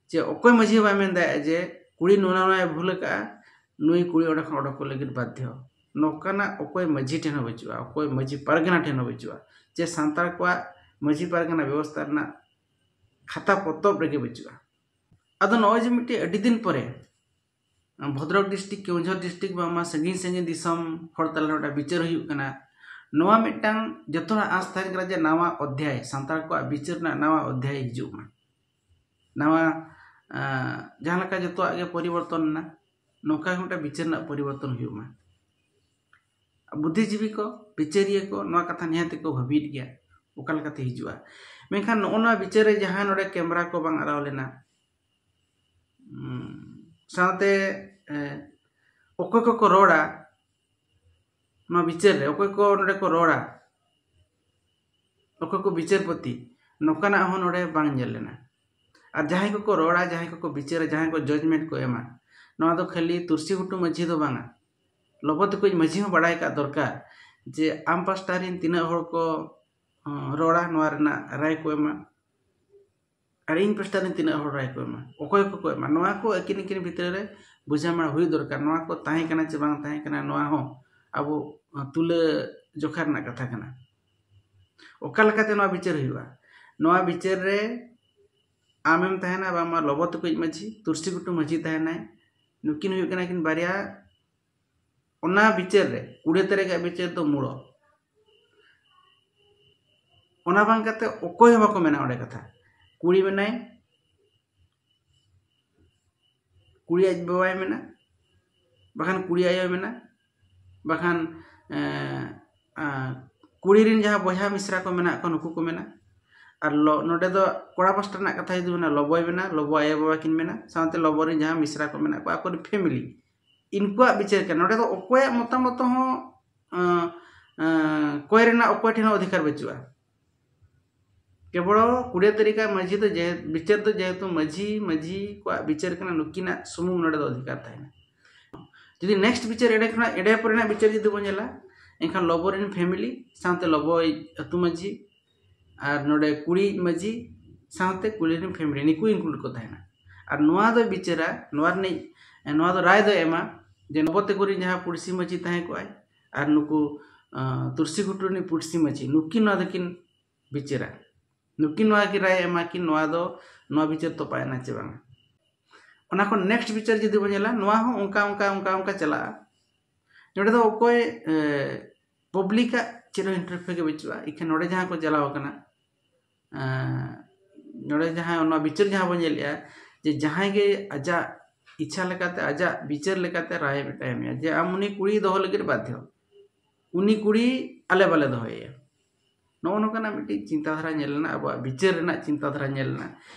ᱡᱮ ᱚᱠᱚᱭ ᱢᱟᱹᱡᱷᱤ ᱦᱚᱸ ᱵᱟᱭ ᱢᱮᱱ ᱫᱟᱲᱮᱭᱟᱜᱼᱟ ᱡᱮ ᱠᱩᱲᱤ ᱱᱚᱣᱟ ᱱᱚᱣᱟᱭ ᱵᱷᱩᱞ ᱟᱠᱟᱫᱼᱟ, ᱱᱩᱭ ᱠᱩᱲᱤ ᱚᱸᱰᱮ ᱠᱷᱚᱱ ᱚᱰᱚᱠ ᱠᱚ ᱞᱟᱹᱜᱤᱫ ᱵᱟᱫᱽᱫᱷᱚ᱾ ᱱᱚᱝᱠᱟᱱᱟᱜ ᱚᱠᱚᱭ ᱢᱟᱹᱡᱷᱤ ᱴᱷᱮᱱ ᱦᱚᱸ ᱵᱟᱹᱪᱩᱜᱼᱟ, ᱚᱠᱚᱭ ᱢᱟᱹᱡᱷᱤ ᱯᱟᱨᱜᱟᱱᱟ ᱴᱷᱮᱱ ᱦᱚᱸ ᱵᱟᱹᱪᱩᱜᱼᱟ, ᱡᱮ ᱥᱟᱱᱛᱟᱲ ᱠᱚᱣᱟᱜ ᱢᱟᱹᱡᱷᱤ ᱯᱟᱨᱜᱟᱱᱟ ᱵᱮᱵᱚᱥᱛᱷᱟ ᱨᱮᱱᱟᱜ ᱠᱷᱟᱛᱟ ᱯᱚᱛᱚᱵ ᱨᱮᱜᱮ ᱵᱟᱹᱪᱩᱜᱼᱟ᱾ ᱟᱫᱚ ᱱᱚᱜᱼᱚᱭ ᱡᱮ ᱢᱤᱫᱴᱮᱡ ᱟᱹᱰᱤ ᱫᱤᱱ ᱯᱚᱨᱮ ᱵᱷᱚᱫᱨᱚᱠ ᱰᱤᱥᱴᱨᱤᱠᱴ, ᱠᱮᱣᱚᱱᱡᱷᱚᱨ ᱰᱤᱥᱴᱨᱤᱠᱴ, ᱵᱟᱝᱢᱟ ᱥᱟᱺᱜᱤᱧ ᱥᱟᱺᱜᱤᱧ ᱫᱤᱥᱚᱢ ᱦᱚᱲ ᱛᱟᱞᱟ ᱨᱮ ᱢᱤᱫᱴᱟᱝ ᱵᱤᱪᱟᱹᱨ ᱦᱩᱭᱩᱜ ᱠᱟᱱᱟ᱾ ᱱᱚᱣᱟ ᱢᱤᱫᱴᱟᱝ ᱡᱚᱛᱚ ᱦᱚᱲᱟᱜ ᱟᱸᱥ ᱛᱟᱦᱮᱸ ᱠᱟᱱᱟ ᱡᱮ ᱱᱟᱣᱟ ᱚᱫᱽᱫᱷᱟᱭ, ᱥᱟᱱᱛᱟᱲ ᱠᱚᱣᱟᱜ ᱵᱤᱪᱟᱹᱨ ᱨᱮᱱᱟᱜ ᱱᱟᱣᱟ ᱚᱫᱽᱫᱷᱟᱭ ᱦᱤᱡᱩᱜ ᱢᱟ᱾ ᱱᱟᱣᱟ, ᱟᱸ, ᱡᱟᱦᱟᱸ ᱞᱮᱠᱟ ᱡᱚᱛᱚᱣᱟᱜ ᱜᱮ ᱯᱚᱨᱤᱵᱚᱨᱛᱚᱱ ᱮᱱᱟ, ᱱᱚᱝᱠᱟ ᱜᱮ ᱢᱤᱫᱴᱟᱝ ᱵᱤᱪᱟᱹᱨ ᱨᱮᱱᱟᱜ ᱯᱚᱨᱤᱵᱚᱨᱛᱚᱱ ᱦᱩᱭᱩᱜ ᱢᱟ᱾ ᱵᱩᱫᱽᱫᱷᱤᱡᱤᱵᱤ ᱠᱚ, ᱵᱤᱪᱟᱹᱨᱤᱭᱟᱹ ᱠᱚ ᱱᱚᱣᱟ ᱠᱟᱛᱷᱟ ᱱᱤᱦᱟᱹᱛ ᱜᱮᱠᱚ ᱵᱷᱟᱹᱵᱤᱭᱮᱫ ᱜᱮᱭᱟ, ᱚᱠᱟ ᱞᱮᱠᱟᱛᱮ ᱦᱤᱡᱩᱜᱼᱟ᱾ ᱢᱮᱱᱠᱷᱟᱱ ᱱᱚᱜᱼᱚ ᱱᱚᱣᱟ ᱵᱤᱪᱟᱹᱨ ᱨᱮ ᱡᱟᱦᱟᱸ ᱱᱚᱰᱮ ᱠᱮᱢᱨᱟ ᱠᱚ ᱵᱟᱝ ᱟᱞᱟᱣ ᱞᱮᱱᱟ, ᱩᱸ, ᱥᱟᱶᱛᱮ, ᱮ, ᱚᱠᱚᱭ ᱠᱚᱠᱚ ᱨᱚᱲᱟ ᱱᱚᱣᱟ ᱵᱤᱪᱟᱹᱨ ᱨᱮ, ᱚᱠᱚᱭ ᱠᱚ ᱱᱚᱰᱮ ᱠᱚ ᱨᱚᱲᱟ, ᱚᱠᱚᱭ ᱠᱚ ᱵᱤᱪᱟᱹᱨᱯᱚᱛᱤ, ᱱᱚᱝᱠᱟᱱᱟᱜ ᱦᱚᱸ ᱱᱚᱰᱮ ᱵᱟᱝ ᱧᱮᱞ ᱞᱮᱱᱟ᱾ ᱟᱨ ᱡᱟᱦᱟᱸᱭ ᱠᱚᱠᱚ ᱨᱚᱲᱟ, ᱡᱟᱦᱟᱸᱭ ᱠᱚᱠᱚ ᱵᱤᱪᱟᱹᱨᱟ, ᱡᱟᱦᱟᱸᱭ ᱠᱚ ᱡᱟᱡᱽᱢᱮᱱᱴ ᱠᱚ ᱮᱢᱟ, ᱱᱚᱣᱟ ᱫᱚ ᱠᱷᱟᱹᱞᱤ ᱛᱩᱨᱥᱤ ᱜᱷᱩᱴᱩ ᱢᱟᱹᱡᱷᱤ ᱫᱚ ᱵᱟᱝᱟ, ᱞᱚᱵᱚ ᱛᱮᱠᱚᱭᱤᱡ ᱢᱟᱹᱡᱷᱤ ᱦᱚᱸ ᱵᱟᱲᱟᱭ ᱠᱟᱜ ᱫᱚᱨᱠᱟᱨ ᱡᱮ ᱟᱢ ᱯᱟᱥᱴᱟ ᱨᱮᱱ ᱛᱤᱱᱟᱹᱜ ᱦᱚᱲ ᱠᱚ, ᱦᱚᱸ, ᱨᱚᱲᱟ, ᱱᱚᱣᱟ ᱨᱮᱱᱟᱜ ᱨᱟᱭ ᱠᱚ ᱮᱢᱟ, ᱟᱨ ᱤᱧ ᱯᱟᱥᱴᱟ ᱨᱮᱱ ᱛᱤᱱᱟᱹᱜ ᱦᱚᱲ ᱨᱟᱭ ᱠᱚ ᱮᱢᱟ, ᱚᱠᱚᱭ ᱠᱚᱠᱚ ᱮᱢᱟ, ᱱᱚᱣᱟ ᱠᱚ ᱟᱹᱠᱤᱱ ᱟᱹᱠᱤᱱ ᱵᱷᱤᱛᱨᱤ ᱨᱮ ᱵᱩᱡᱷᱟᱹᱣ ᱢᱟ ᱦᱩᱭ ᱫᱚᱨᱠᱟᱨ᱾ ᱱᱚᱣᱟ ᱠᱚ ᱛᱟᱦᱮᱸ ᱠᱟᱱᱟ ᱪᱮ ᱵᱟᱝ ᱛᱟᱦᱮᱸ ᱠᱟᱱᱟ, ᱱᱚᱣᱟ ᱦᱚᱸ ᱟᱵᱚ ᱛᱩᱞᱟᱹ ᱡᱚᱠᱷᱟ ᱨᱮᱱᱟᱜ ᱠᱟᱛᱷᱟ ᱠᱟᱱᱟ᱾ ᱚᱠᱟ ᱞᱮᱠᱟᱛᱮ ᱱᱚᱣᱟ ᱵᱤᱪᱟᱹᱨ ᱦᱩᱭᱩᱜᱼᱟ? ᱱᱚᱣᱟ ᱵᱤᱪᱟᱹᱨ ᱨᱮ ᱟᱢᱮᱢ ᱛᱟᱦᱮᱱᱟ, ᱵᱟᱝᱢᱟ ᱞᱚᱵᱚ ᱛᱮᱠᱚᱭᱤᱡ ᱢᱟᱹᱡᱷᱤ, ᱛᱩᱨᱥᱤ ᱜᱷᱩᱴᱩ ᱢᱟᱹᱡᱷᱤ ᱛᱟᱦᱮᱱᱟᱭ, ᱱᱩᱠᱤᱱ ᱦᱩᱭᱩᱜ ᱠᱟᱱᱟ ᱠᱤᱱ ᱵᱟᱨᱭᱟ᱾ ᱚᱱᱟ ᱵᱤᱪᱟᱹᱨ ᱨᱮ ᱠᱩᱲᱤ ᱛᱟᱹᱨᱤᱠᱷ ᱨᱮᱭᱟᱜ ᱵᱤᱪᱟᱹᱨ ᱫᱚ ᱢᱩᱲᱚ᱾ ᱚᱱᱟ ᱵᱟᱝ ᱠᱟᱛᱮ ᱚᱠᱚᱭ ᱦᱚᱸ ᱵᱟᱠᱚ ᱢᱮᱱᱟ ᱚᱸᱰᱮ ᱠᱟᱛᱷᱟ᱾ ᱠᱩᱲᱤ ᱢᱮᱱᱟᱭ, ᱠᱩᱲᱤ ᱟᱡ ᱵᱟᱵᱟᱭ ᱢᱮᱱᱟ, ᱵᱟᱠᱷᱟᱱ ᱠᱩᱲᱤ ᱟᱭᱳᱭ ᱢᱮᱱᱟ, ᱵᱟᱠᱷᱟᱱ, ᱮᱸ, ᱟᱸ, ᱠᱩᱲᱤ ᱨᱮᱱ ᱡᱟᱦᱟᱸ ᱵᱚᱭᱦᱟ ᱢᱤᱥᱨᱟ ᱠᱚ ᱢᱮᱱᱟᱜ ᱠᱚᱣᱟ ᱱᱩᱠᱩ ᱠᱚ ᱢᱮᱱᱟ᱾ ᱟᱨ ᱞᱚ-, ᱱᱚᱰᱮ ᱫᱚ ᱠᱚᱲᱟ ᱯᱟᱥᱴᱟ ᱨᱮᱱᱟᱜ ᱠᱟᱛᱷᱟ ᱡᱩᱫᱤ ᱢᱮᱱᱟ, ᱞᱚᱵᱚᱭ ᱢᱮᱱᱟ, ᱞᱚᱵᱚ ᱟᱭᱳ ᱵᱟᱵᱟ ᱠᱤᱱ ᱢᱮᱱᱟ, ᱥᱟᱶᱛᱮ ᱞᱚᱵᱚ ᱨᱮᱱ ᱡᱟᱦᱟᱸ ᱢᱤᱥᱨᱟ ᱠᱚ ᱢᱮᱱᱟᱜ ᱠᱚᱣᱟ, ᱟᱠᱚᱨᱮᱱ ᱯᱷᱮᱢᱤᱞᱤ, ᱤᱱᱠᱩᱣᱟᱜ ᱵᱤᱪᱟᱹᱨ ᱠᱟᱱᱟ᱾ ᱱᱚᱰᱮ ᱫᱚ ᱚᱠᱚᱭᱟᱜ ᱢᱚᱛᱟᱢᱚᱛ ᱦᱚᱸ, ᱟᱸ, ᱟᱸ, ᱠᱚᱭ ᱨᱮᱱᱟᱜ ᱚᱠᱚᱭ ᱴᱷᱮᱱ ᱦᱚᱸ ᱚᱫᱷᱤᱠᱟᱨ ᱵᱟᱹᱪᱩᱜᱼᱟ᱾ ᱠᱮᱵᱚᱞ ᱠᱩᱲᱤ ᱛᱟᱹᱨᱤᱠᱷ ᱢᱟᱹᱡᱷᱤ ᱫᱚ ᱡᱮ-, ᱵᱤᱪᱟᱹᱨ ᱫᱚ ᱡᱮᱦᱮᱛᱩ ᱢᱟᱹᱡᱷᱤ, ᱢᱟᱹᱡᱷᱤ ᱠᱚᱣᱟᱜ ᱵᱤᱪᱟᱹᱨ ᱠᱟᱱᱟ, ᱱᱩᱠᱤᱱᱟᱜ ᱥᱩᱢᱩᱝ ᱱᱚᱰᱮ ᱫᱚ ᱚᱫᱷᱤᱠᱟᱨ ᱛᱟᱦᱮᱱᱟ᱾ ᱡᱩᱫᱤ ᱱᱮᱠᱥᱴ ᱵᱤᱪᱟᱹᱨ ᱮᱸᱰᱮ ᱠᱷᱚᱱᱟᱜ, ᱮᱸᱰᱮ ᱯᱚᱨᱮᱱᱟᱜ ᱵᱤᱪᱟᱹᱨ ᱡᱩᱫᱤ ᱵᱚᱱ ᱧᱮᱞᱟ, ᱮᱱᱠᱷᱟᱱ ᱞᱚᱵᱚ ᱨᱮᱱ ᱯᱷᱮᱢᱤᱞᱤ ᱥᱟᱶᱛᱮ ᱞᱚᱵᱚᱭ ᱟᱹᱛᱩ ᱢᱟᱹᱡᱷᱤ, ᱟᱨ ᱱᱚᱰᱮ ᱠᱩᱲᱤ ᱢᱟᱹᱡᱷᱤ ᱥᱟᱶᱛᱮ ᱠᱩᱲᱤ ᱨᱮᱱ ᱯᱷᱮᱢᱤᱞᱤ, ᱱᱩᱠᱩ ᱤᱱᱠᱞᱩᱰ ᱠᱚ ᱛᱟᱦᱮᱱᱟ᱾ ᱟᱨ ᱱᱚᱣᱟ ᱫᱚ ᱵᱤᱪᱟᱹᱨᱟ, ᱱᱚᱣᱟ ᱨᱤᱱᱤᱡ, ᱱᱚᱣᱟ ᱫᱚ ᱨᱟᱭ ᱫᱚ ᱮᱢᱟ ᱡᱮ ᱱᱚᱵᱚ ᱛᱮᱠᱚ ᱨᱮᱱ ᱡᱟᱦᱟᱸ ᱯᱩᱲᱥᱤ ᱢᱟᱹᱡᱷᱤ ᱛᱟᱦᱮᱸ ᱠᱚᱜᱼᱟᱭ ᱟᱨ ᱱᱩᱠᱩ ᱟᱸ, ᱛᱩᱨᱥᱤ ᱜᱷᱩᱴᱩ ᱨᱤᱱᱤᱡ ᱯᱩᱲᱥᱤ ᱢᱟᱹᱡᱷᱤ, ᱱᱩᱠᱤᱱ ᱱᱚᱣᱟ ᱫᱚᱠᱤᱱ ᱵᱤᱪᱟᱹᱨᱟ᱾ ᱱᱩᱠᱤᱱ ᱱᱚᱣᱟ ᱠᱤᱱ ᱨᱟᱭ ᱮᱢᱟ ᱠᱤᱱ ᱱᱚᱣᱟ ᱫᱚ, ᱱᱚᱣᱟ ᱵᱤᱪᱟᱹᱨ ᱛᱚᱯᱟᱭᱮᱱᱟ ᱪᱮ ᱵᱟᱝᱟ᱾ ᱚᱱᱟ ᱠᱷᱚᱱ ᱱᱮᱠᱥᱴ ᱵᱤᱪᱟᱹᱨ ᱡᱩᱫᱤ ᱵᱚᱱ ᱧᱮᱞᱟ, ᱱᱚᱣᱟ ᱦᱚᱸ ᱚᱱᱠᱟ ᱚᱱᱠᱟ ᱚᱱᱠᱟ ᱚᱱᱠᱟ ᱪᱟᱞᱟᱜᱼᱟ᱾ ᱱᱚᱰᱮ ᱫᱚ ᱚᱠᱚᱭ ᱯᱟᱵᱽᱞᱤᱠᱟᱜ ᱪᱮᱫ ᱦᱚᱸ ᱤᱱᱴᱟᱨᱯᱷᱮᱭᱟᱨ ᱜᱮ ᱵᱟᱹᱪᱩᱜᱼᱟ᱾ ᱮᱠᱷᱟᱱ ᱱᱚᱰᱮ ᱡᱟᱦᱟᱸ ᱠᱚ ᱪᱟᱞᱟᱣ ᱟᱠᱟᱱᱟ, ᱮᱸ, ᱱᱚᱰᱮ ᱡᱟᱦᱟᱸ ᱚᱱᱟ ᱵᱤᱪᱟᱹᱨ ᱡᱟᱦᱟᱸ ᱵᱚᱱ ᱧᱮᱞᱮᱜᱼᱟ, ᱡᱮ ᱡᱟᱦᱟᱸᱭ ᱜᱮ ᱟᱡᱟᱜ ᱤᱪᱪᱷᱟ ᱞᱮᱠᱟᱛᱮ, ᱟᱡᱟᱜ ᱵᱤᱪᱟᱹᱨ ᱞᱮᱠᱟᱛᱮ ᱨᱟᱭ ᱮ ᱮᱢᱮᱜᱼᱟ ᱡᱮ ᱟᱢ ᱩᱱᱤ ᱠᱩᱲᱤ ᱫᱚᱦᱚ ᱞᱟᱹᱜᱤᱫ ᱵᱟᱫᱽᱫᱷᱚ, ᱩᱱᱤ ᱠᱩᱲᱤ ᱟᱞᱮ ᱵᱟᱞᱮ ᱫᱚᱦᱚᱭᱮᱭᱟ᱾ ᱱᱚᱜᱼᱚ ᱱᱚᱝᱠᱟᱱᱟᱜ ᱢᱤᱫᱴᱤᱡ ᱪᱤᱱᱛᱟᱫᱷᱟᱨᱟ ᱧᱮᱞ ᱞᱮᱱᱟ, ᱟᱵᱚᱣᱟᱜ ᱵᱤᱪᱟᱹᱨ ᱨᱮᱱᱟᱜ ᱪᱤᱱᱛᱟᱫᱷᱟᱨᱟ ᱧᱮᱞ ᱞᱮᱱᱟ᱾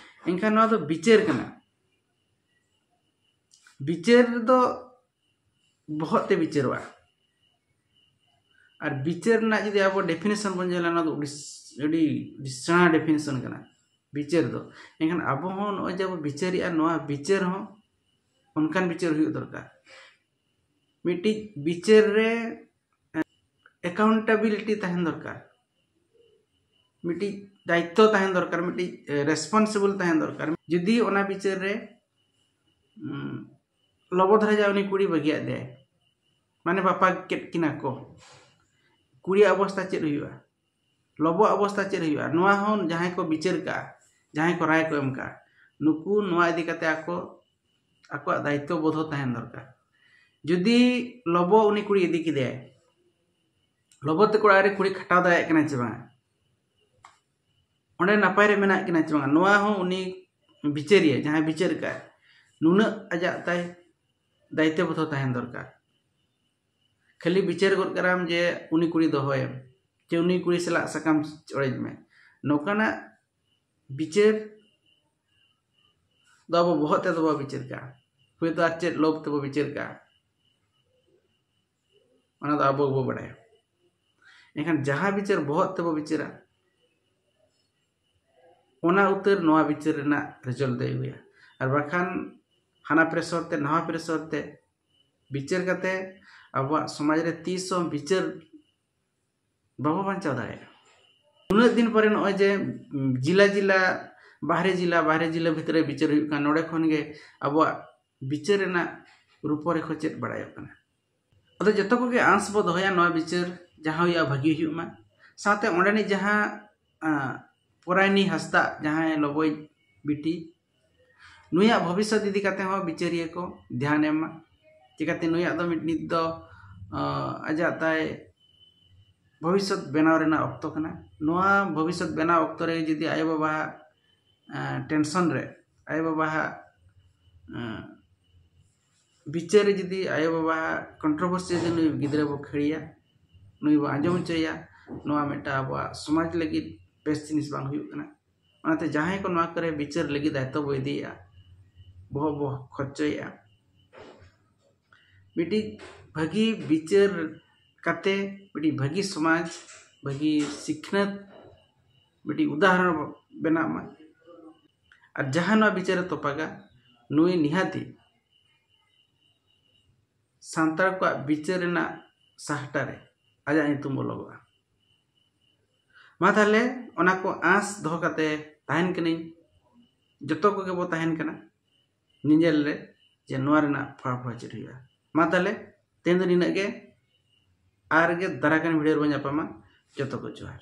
ᱮᱱᱠᱷᱟᱱ ᱱᱚᱣᱟ ᱫᱚ ᱵᱤᱪᱟᱹᱨ ᱠᱟᱱᱟ᱾ ᱵᱤᱪᱟᱹᱨ ᱫᱚ ᱵᱚᱦᱚᱜ ᱛᱮ ᱵᱤᱪᱟᱹᱨᱚᱜᱼᱟ᱾ ᱟᱨ ᱵᱤᱪᱟᱹᱨ ᱨᱮᱱᱟᱜ ᱡᱩᱫᱤ ᱟᱵᱚ ᱰᱮᱯᱷᱤᱱᱮᱥᱚᱱ ᱵᱚᱱ ᱧᱮᱞᱟ, ᱱᱚᱣᱟ ᱫᱚ ᱟᱹᱰᱤ, ᱟᱹᱰᱤ, ᱟᱹᱰᱤ ᱥᱮᱬᱟ ᱰᱮᱯᱷᱤᱱᱮᱥᱚᱱ ᱠᱟᱱᱟ ᱵᱤᱪᱟᱹᱨ ᱫᱚ᱾ ᱮᱱᱠᱷᱟᱱ ᱟᱵᱚ ᱦᱚᱸ ᱱᱚᱜᱼᱚᱭ ᱡᱮ ᱟᱵᱚ ᱵᱤᱪᱟᱹᱨᱮᱜᱼᱟ, ᱱᱚᱣᱟ ᱵᱤᱪᱟᱹᱨ ᱦᱚᱸ ᱚᱱᱠᱟᱱ ᱵᱤᱪᱟᱹᱨ ᱦᱩᱭᱩᱜ ᱫᱚᱨᱠᱟᱨ᱾ ᱢᱤᱫᱴᱤᱡ ᱵᱤᱪᱟᱹᱨ ᱨᱮ ᱮᱠᱟᱣᱩᱱᱴᱮᱵᱤᱞᱤᱴᱤ ᱛᱟᱦᱮᱱ ᱫᱚᱨᱠᱟᱨ, ᱢᱤᱫᱴᱤᱡ ᱫᱟᱭᱤᱛᱛᱚ ᱛᱟᱦᱮᱱ ᱫᱚᱨᱠᱟᱨ, ᱢᱤᱫᱴᱤᱡ ᱨᱮᱥᱯᱚᱱᱥᱤᱵᱚᱞ ᱛᱟᱦᱮᱱ ᱫᱚᱨᱠᱟᱨ᱾ ᱡᱩᱫᱤ ᱚᱱᱟ ᱵᱤᱪᱟᱹᱨ ᱨᱮ ᱩᱸ, ᱞᱚᱵᱚ ᱫᱷᱟᱨᱟ ᱡᱟ ᱩᱱᱤ ᱠᱩᱲᱤ ᱵᱟᱹᱜᱤᱭᱟᱫ ᱫᱮᱭᱟᱭ, ᱢᱟᱱᱮ ᱵᱟᱯᱟᱜ ᱠᱮᱫ ᱠᱤᱱᱟ ᱠᱚ, ᱠᱩᱲᱤᱭᱟᱜ ᱚᱵᱚᱥᱛᱟ ᱪᱮᱫ ᱦᱩᱭᱩᱜᱼᱟ? ᱞᱚᱵᱚᱣᱟᱜ ᱚᱵᱚᱥᱛᱟ ᱪᱮᱫ ᱦᱩᱭᱩᱜᱼᱟ? ᱱᱚᱣᱟ ᱦᱚᱸ ᱡᱟᱦᱟᱸᱭ ᱠᱚ ᱵᱤᱪᱟᱹᱨ ᱠᱟᱜᱼᱟ, ᱡᱟᱦᱟᱸᱭ ᱠᱚ ᱨᱟᱭ ᱠᱚ ᱮᱢ ᱠᱟᱜᱼᱟ, ᱱᱩᱠᱩ ᱱᱚᱣᱟ ᱤᱫᱤ ᱠᱟᱛᱮ ᱟᱠᱚ, ᱟᱠᱚᱣᱟᱜ ᱫᱟᱭᱤᱛᱛᱚ ᱵᱳᱫᱷᱚ ᱛᱟᱦᱮᱱ ᱫᱚᱨᱠᱟᱨ᱾ ᱡᱩᱫᱤ ᱞᱚᱵᱚ ᱩᱱᱤ ᱠᱩᱲᱤ ᱤᱫᱤ ᱠᱮᱫᱮᱭᱟᱭ, ᱞᱚᱵᱚ ᱛᱮᱠᱚ ᱚᱲᱟᱜ ᱨᱮ ᱠᱩᱲᱤ ᱠᱷᱟᱴᱟᱣ ᱫᱟᱲᱮᱭᱟᱜ ᱠᱟᱱᱟ ᱪᱮ ᱵᱟᱝᱟ, ᱚᱸᱰᱮ ᱱᱟᱯᱟᱭ ᱨᱮ ᱢᱮᱱᱟᱜ ᱠᱤᱱᱟ ᱪᱮ ᱵᱟᱝᱟ, ᱱᱚᱣᱟ ᱦᱚᱸ ᱩᱱᱤ ᱵᱤᱪᱟᱹᱨᱤᱭᱟᱹ, ᱡᱟᱦᱟᱸᱭ ᱵᱤᱪᱟᱹᱨ ᱠᱟᱜᱼᱟᱭ, ᱱᱩᱱᱟᱹᱜ ᱟᱡᱟᱜ ᱛᱟᱭ ᱫᱟᱭᱤᱛᱛᱚ ᱵᱳᱫᱷᱚ ᱛᱟᱦᱮᱱ ᱫᱚᱨᱠᱟᱨ᱾ ᱠᱷᱟᱹᱞᱤ ᱵᱤᱪᱟᱹᱨ ᱜᱚᱫ ᱠᱟᱫᱟᱢ ᱡᱮ ᱩᱱᱤ ᱠᱩᱲᱤ ᱫᱚᱦᱚᱭᱮᱢ, ᱪᱮ ᱩᱱᱤ ᱠᱩᱲᱤ ᱥᱟᱞᱟᱜ ᱥᱟᱠᱟᱢ ᱚᱲᱮᱡ ᱢᱮ, ᱱᱚᱝᱠᱟᱱᱟᱜ ᱵᱤᱪᱟᱹᱨ ᱫᱚ ᱟᱵᱚ ᱵᱚᱦᱚᱜ ᱛᱮᱫᱚ ᱵᱟᱵᱚ ᱵᱤᱪᱟᱹᱨ ᱠᱟᱜᱼᱟ, ᱦᱳᱭᱛᱳ ᱟᱨ ᱪᱮᱫ ᱞᱳᱵᱷ ᱛᱮᱵᱚ ᱵᱤᱪᱟᱹᱨ ᱠᱟᱜᱼᱟ, ᱚᱱᱟ ᱫᱚ ᱟᱵᱚ ᱜᱮᱵᱚ ᱵᱟᱲᱟᱭᱟ᱾ ᱮᱱᱠᱷᱟᱱ ᱡᱟᱦᱟᱸ ᱵᱤᱪᱟᱹᱨ ᱵᱚᱦᱚᱜ ᱛᱮᱵᱚ ᱵᱤᱪᱟᱹᱨᱟ, ᱚᱱᱟ ᱩᱛᱟᱹᱨ ᱱᱚᱣᱟ ᱵᱤᱪᱟᱹᱨ ᱨᱮᱱᱟᱜ ᱨᱮᱡᱟᱞᱴ ᱫᱚᱭ ᱟᱹᱜᱩᱭᱟ᱾ ᱟᱨ ᱵᱟᱠᱷᱟᱱ ᱦᱟᱱᱟ ᱯᱨᱮᱥᱚᱨ ᱛᱮ, ᱱᱟᱣᱟ ᱯᱨᱮᱥᱚᱨ ᱛᱮ ᱵᱤᱪᱟᱹᱨ ᱠᱟᱛᱮ ᱟᱵᱚᱣᱟᱜ ᱥᱚᱢᱟᱡᱽ ᱨᱮ ᱛᱤᱥ ᱦᱚᱸ ᱵᱤᱪᱟᱹᱨ ᱵᱟᱵᱚ ᱵᱟᱧᱪᱟᱣ ᱫᱟᱲᱮᱭᱟᱜᱼᱟ᱾ ᱩᱱᱟᱹᱜ ᱫᱤᱱ ᱯᱚᱨᱮ ᱱᱚᱜᱼᱚᱭ ᱡᱮ ᱡᱤᱞᱟ ᱡᱤᱞᱟ, ᱵᱟᱦᱨᱮ ᱡᱤᱞᱟ ᱵᱟᱦᱨᱮ ᱡᱤᱞᱟ ᱵᱷᱤᱛᱨᱤ ᱨᱮ ᱵᱤᱪᱟᱹᱨ ᱦᱩᱭᱩᱜ ᱠᱟᱱᱟ, ᱱᱚᱰᱮ ᱠᱷᱚᱱ ᱜᱮ ᱟᱵᱚᱣᱟᱜ ᱵᱤᱪᱟᱹᱨ ᱨᱮᱱᱟᱜ ᱨᱩᱯᱚᱨᱮᱠᱷᱚ ᱪᱮᱫ ᱵᱟᱲᱟᱭᱚᱜ ᱠᱟᱱᱟ᱾ ᱟᱫᱚ ᱡᱚᱛᱚ ᱠᱚᱜᱮ ᱟᱸᱥ ᱵᱚ ᱫᱚᱦᱚᱭᱟ ᱱᱚᱣᱟ ᱵᱤᱪᱟᱹᱨ ᱡᱟᱦᱟᱸ ᱦᱩᱭᱩᱜᱼᱟ ᱵᱷᱟᱹᱜᱤ ᱦᱩᱭᱩᱜ ᱢᱟ᱾ ᱥᱟᱶᱛᱮ ᱚᱸᱰᱮᱱᱤᱡ ᱡᱟᱦᱟᱸ ᱯᱚᱨᱟᱭᱱᱤ ᱦᱟᱸᱥᱫᱟ, ᱡᱟᱦᱟᱸᱭ ᱞᱚᱵᱚᱭ ᱵᱤᱴᱤ, ᱱᱩᱭᱟᱜ ᱵᱷᱚᱵᱤᱥᱥᱚᱛ ᱤᱫᱤ ᱠᱟᱛᱮ ᱦᱚᱸ ᱵᱤᱪᱟᱹᱨᱤᱭᱟᱹ ᱠᱚ ᱫᱷᱮᱭᱟᱱ ᱮᱢ ᱢᱟ᱾ ᱪᱤᱠᱟᱹᱛᱮ ᱱᱩᱭᱟᱜ ᱫᱚ ᱢᱤᱫ ᱱᱤᱛ ᱫᱚ ᱟᱡᱟᱜ ᱛᱟᱭ ᱵᱷᱚᱵᱤᱥᱥᱚᱛ ᱵᱮᱱᱟᱣ ᱨᱮᱱᱟᱜ ᱚᱠᱛᱚ ᱠᱟᱱᱟ᱾ ᱱᱚᱣᱟ ᱵᱷᱚᱵᱤᱥᱥᱚᱛ ᱵᱮᱱᱟᱣ ᱚᱠᱛᱚ ᱨᱮ ᱡᱩᱫᱤ ᱟᱭᱳᱼᱵᱟᱵᱟᱣᱟᱜ ᱴᱮᱱᱥᱚᱱ ᱨᱮ, ᱟᱭᱳᱼᱵᱟᱵᱟᱣᱟᱜ ᱵᱤᱪᱟᱹᱨ ᱨᱮ ᱡᱩᱫᱤ ᱟᱭᱳᱼᱵᱟᱵᱟᱣᱟᱜ ᱠᱚᱱᱴᱨᱳᱵᱷᱟᱨᱥᱤ ᱡᱩᱫᱤ ᱱᱩᱭ ᱜᱤᱫᱽᱨᱟᱹ ᱵᱚ ᱠᱷᱟᱹᱲᱤᱭᱟ, ᱱᱩᱭ ᱵᱚ ᱟᱸᱡᱚᱢ ᱦᱚᱪᱚᱭᱟ, ᱱᱚᱣᱟ ᱢᱤᱫᱴᱟᱝ ᱟᱵᱚᱣᱟᱜ ᱥᱚᱢᱟᱡᱽ ᱞᱟᱹᱜᱤᱫ ᱵᱮᱥ ᱡᱤᱱᱤᱥ ᱵᱟᱝ ᱦᱩᱭᱩᱜ ᱠᱟᱱᱟ᱾ ᱚᱱᱟᱛᱮ ᱡᱟᱦᱟᱸᱭ ᱠᱚ ᱱᱚᱣᱟ ᱠᱚᱨᱮ ᱵᱤᱪᱟᱹᱨ ᱞᱟᱹᱜᱤᱫ ᱫᱟᱭᱤᱛᱛᱚ ᱵᱚ ᱤᱫᱤᱭᱮᱫᱼᱟ, ᱵᱚᱦᱚᱜ ᱵᱚ ᱠᱷᱚᱨᱪᱚᱭᱮᱫᱼᱟ, ᱢᱤᱫᱴᱤᱡ ᱵᱷᱟᱹᱜᱤ ᱵᱤᱪᱟᱹᱨ ᱠᱟᱛᱮ ᱢᱤᱫᱴᱤᱡ ᱵᱷᱟᱹᱜᱤ ᱥᱚᱢᱟᱡᱽ, ᱵᱷᱟᱹᱜᱤ ᱥᱤᱠᱷᱱᱟᱹᱛ, ᱢᱤᱫᱴᱤᱡ ᱩᱫᱟᱦᱚᱨᱚᱱ ᱵᱮᱱᱟᱜ ᱢᱟ᱾ ᱟᱨ ᱡᱟᱦᱟᱸ ᱱᱚᱣᱟ ᱵᱤᱪᱟᱹᱨᱮ ᱛᱚᱯᱟᱜᱟ, ᱱᱩᱭ ᱱᱤᱦᱟᱹᱛᱤ ᱥᱟᱱᱛᱟᱲ ᱠᱚᱣᱟᱜ ᱵᱤᱪᱟᱹᱨ ᱨᱮᱱᱟᱜ ᱥᱟᱦᱴᱟ ᱨᱮ ᱟᱡᱟᱜ ᱧᱩᱛᱩᱢ ᱚᱞᱚᱜᱚᱜᱼᱟ᱾ ᱢᱟ ᱛᱟᱦᱞᱮ ᱚᱱᱟ ᱠᱚ ᱟᱸᱥ ᱫᱚᱦᱚ ᱠᱟᱛᱮ ᱛᱟᱦᱮᱱ ᱠᱟᱹᱱᱟᱹᱧ, ᱡᱚᱛᱚ ᱠᱚᱜᱮ ᱵᱚ ᱛᱟᱦᱮᱱ ᱠᱟᱱᱟ ᱧᱮᱧᱮᱞ ᱨᱮ ᱡᱮ ᱱᱚᱣᱟ ᱨᱮᱱᱟᱜ ᱯᱷᱚᱞᱟᱯᱷᱚᱞ ᱪᱮᱫ ᱦᱩᱭᱩᱜᱼᱟ᱾ ᱢᱟ ᱛᱟᱦᱞᱮ ᱛᱮᱦᱮᱧ ᱫᱚ ᱱᱤᱱᱟᱹᱜ ᱜᱮ, ᱟᱨ ᱜᱮ ᱫᱟᱨᱟᱭ ᱠᱟᱱ ᱵᱷᱤᱰᱤᱭᱳ ᱨᱮᱵᱚᱱ ᱧᱟᱯᱟᱢᱟ᱾ ᱡᱚᱛᱚ ᱠᱚ ᱡᱚᱦᱟᱨ᱾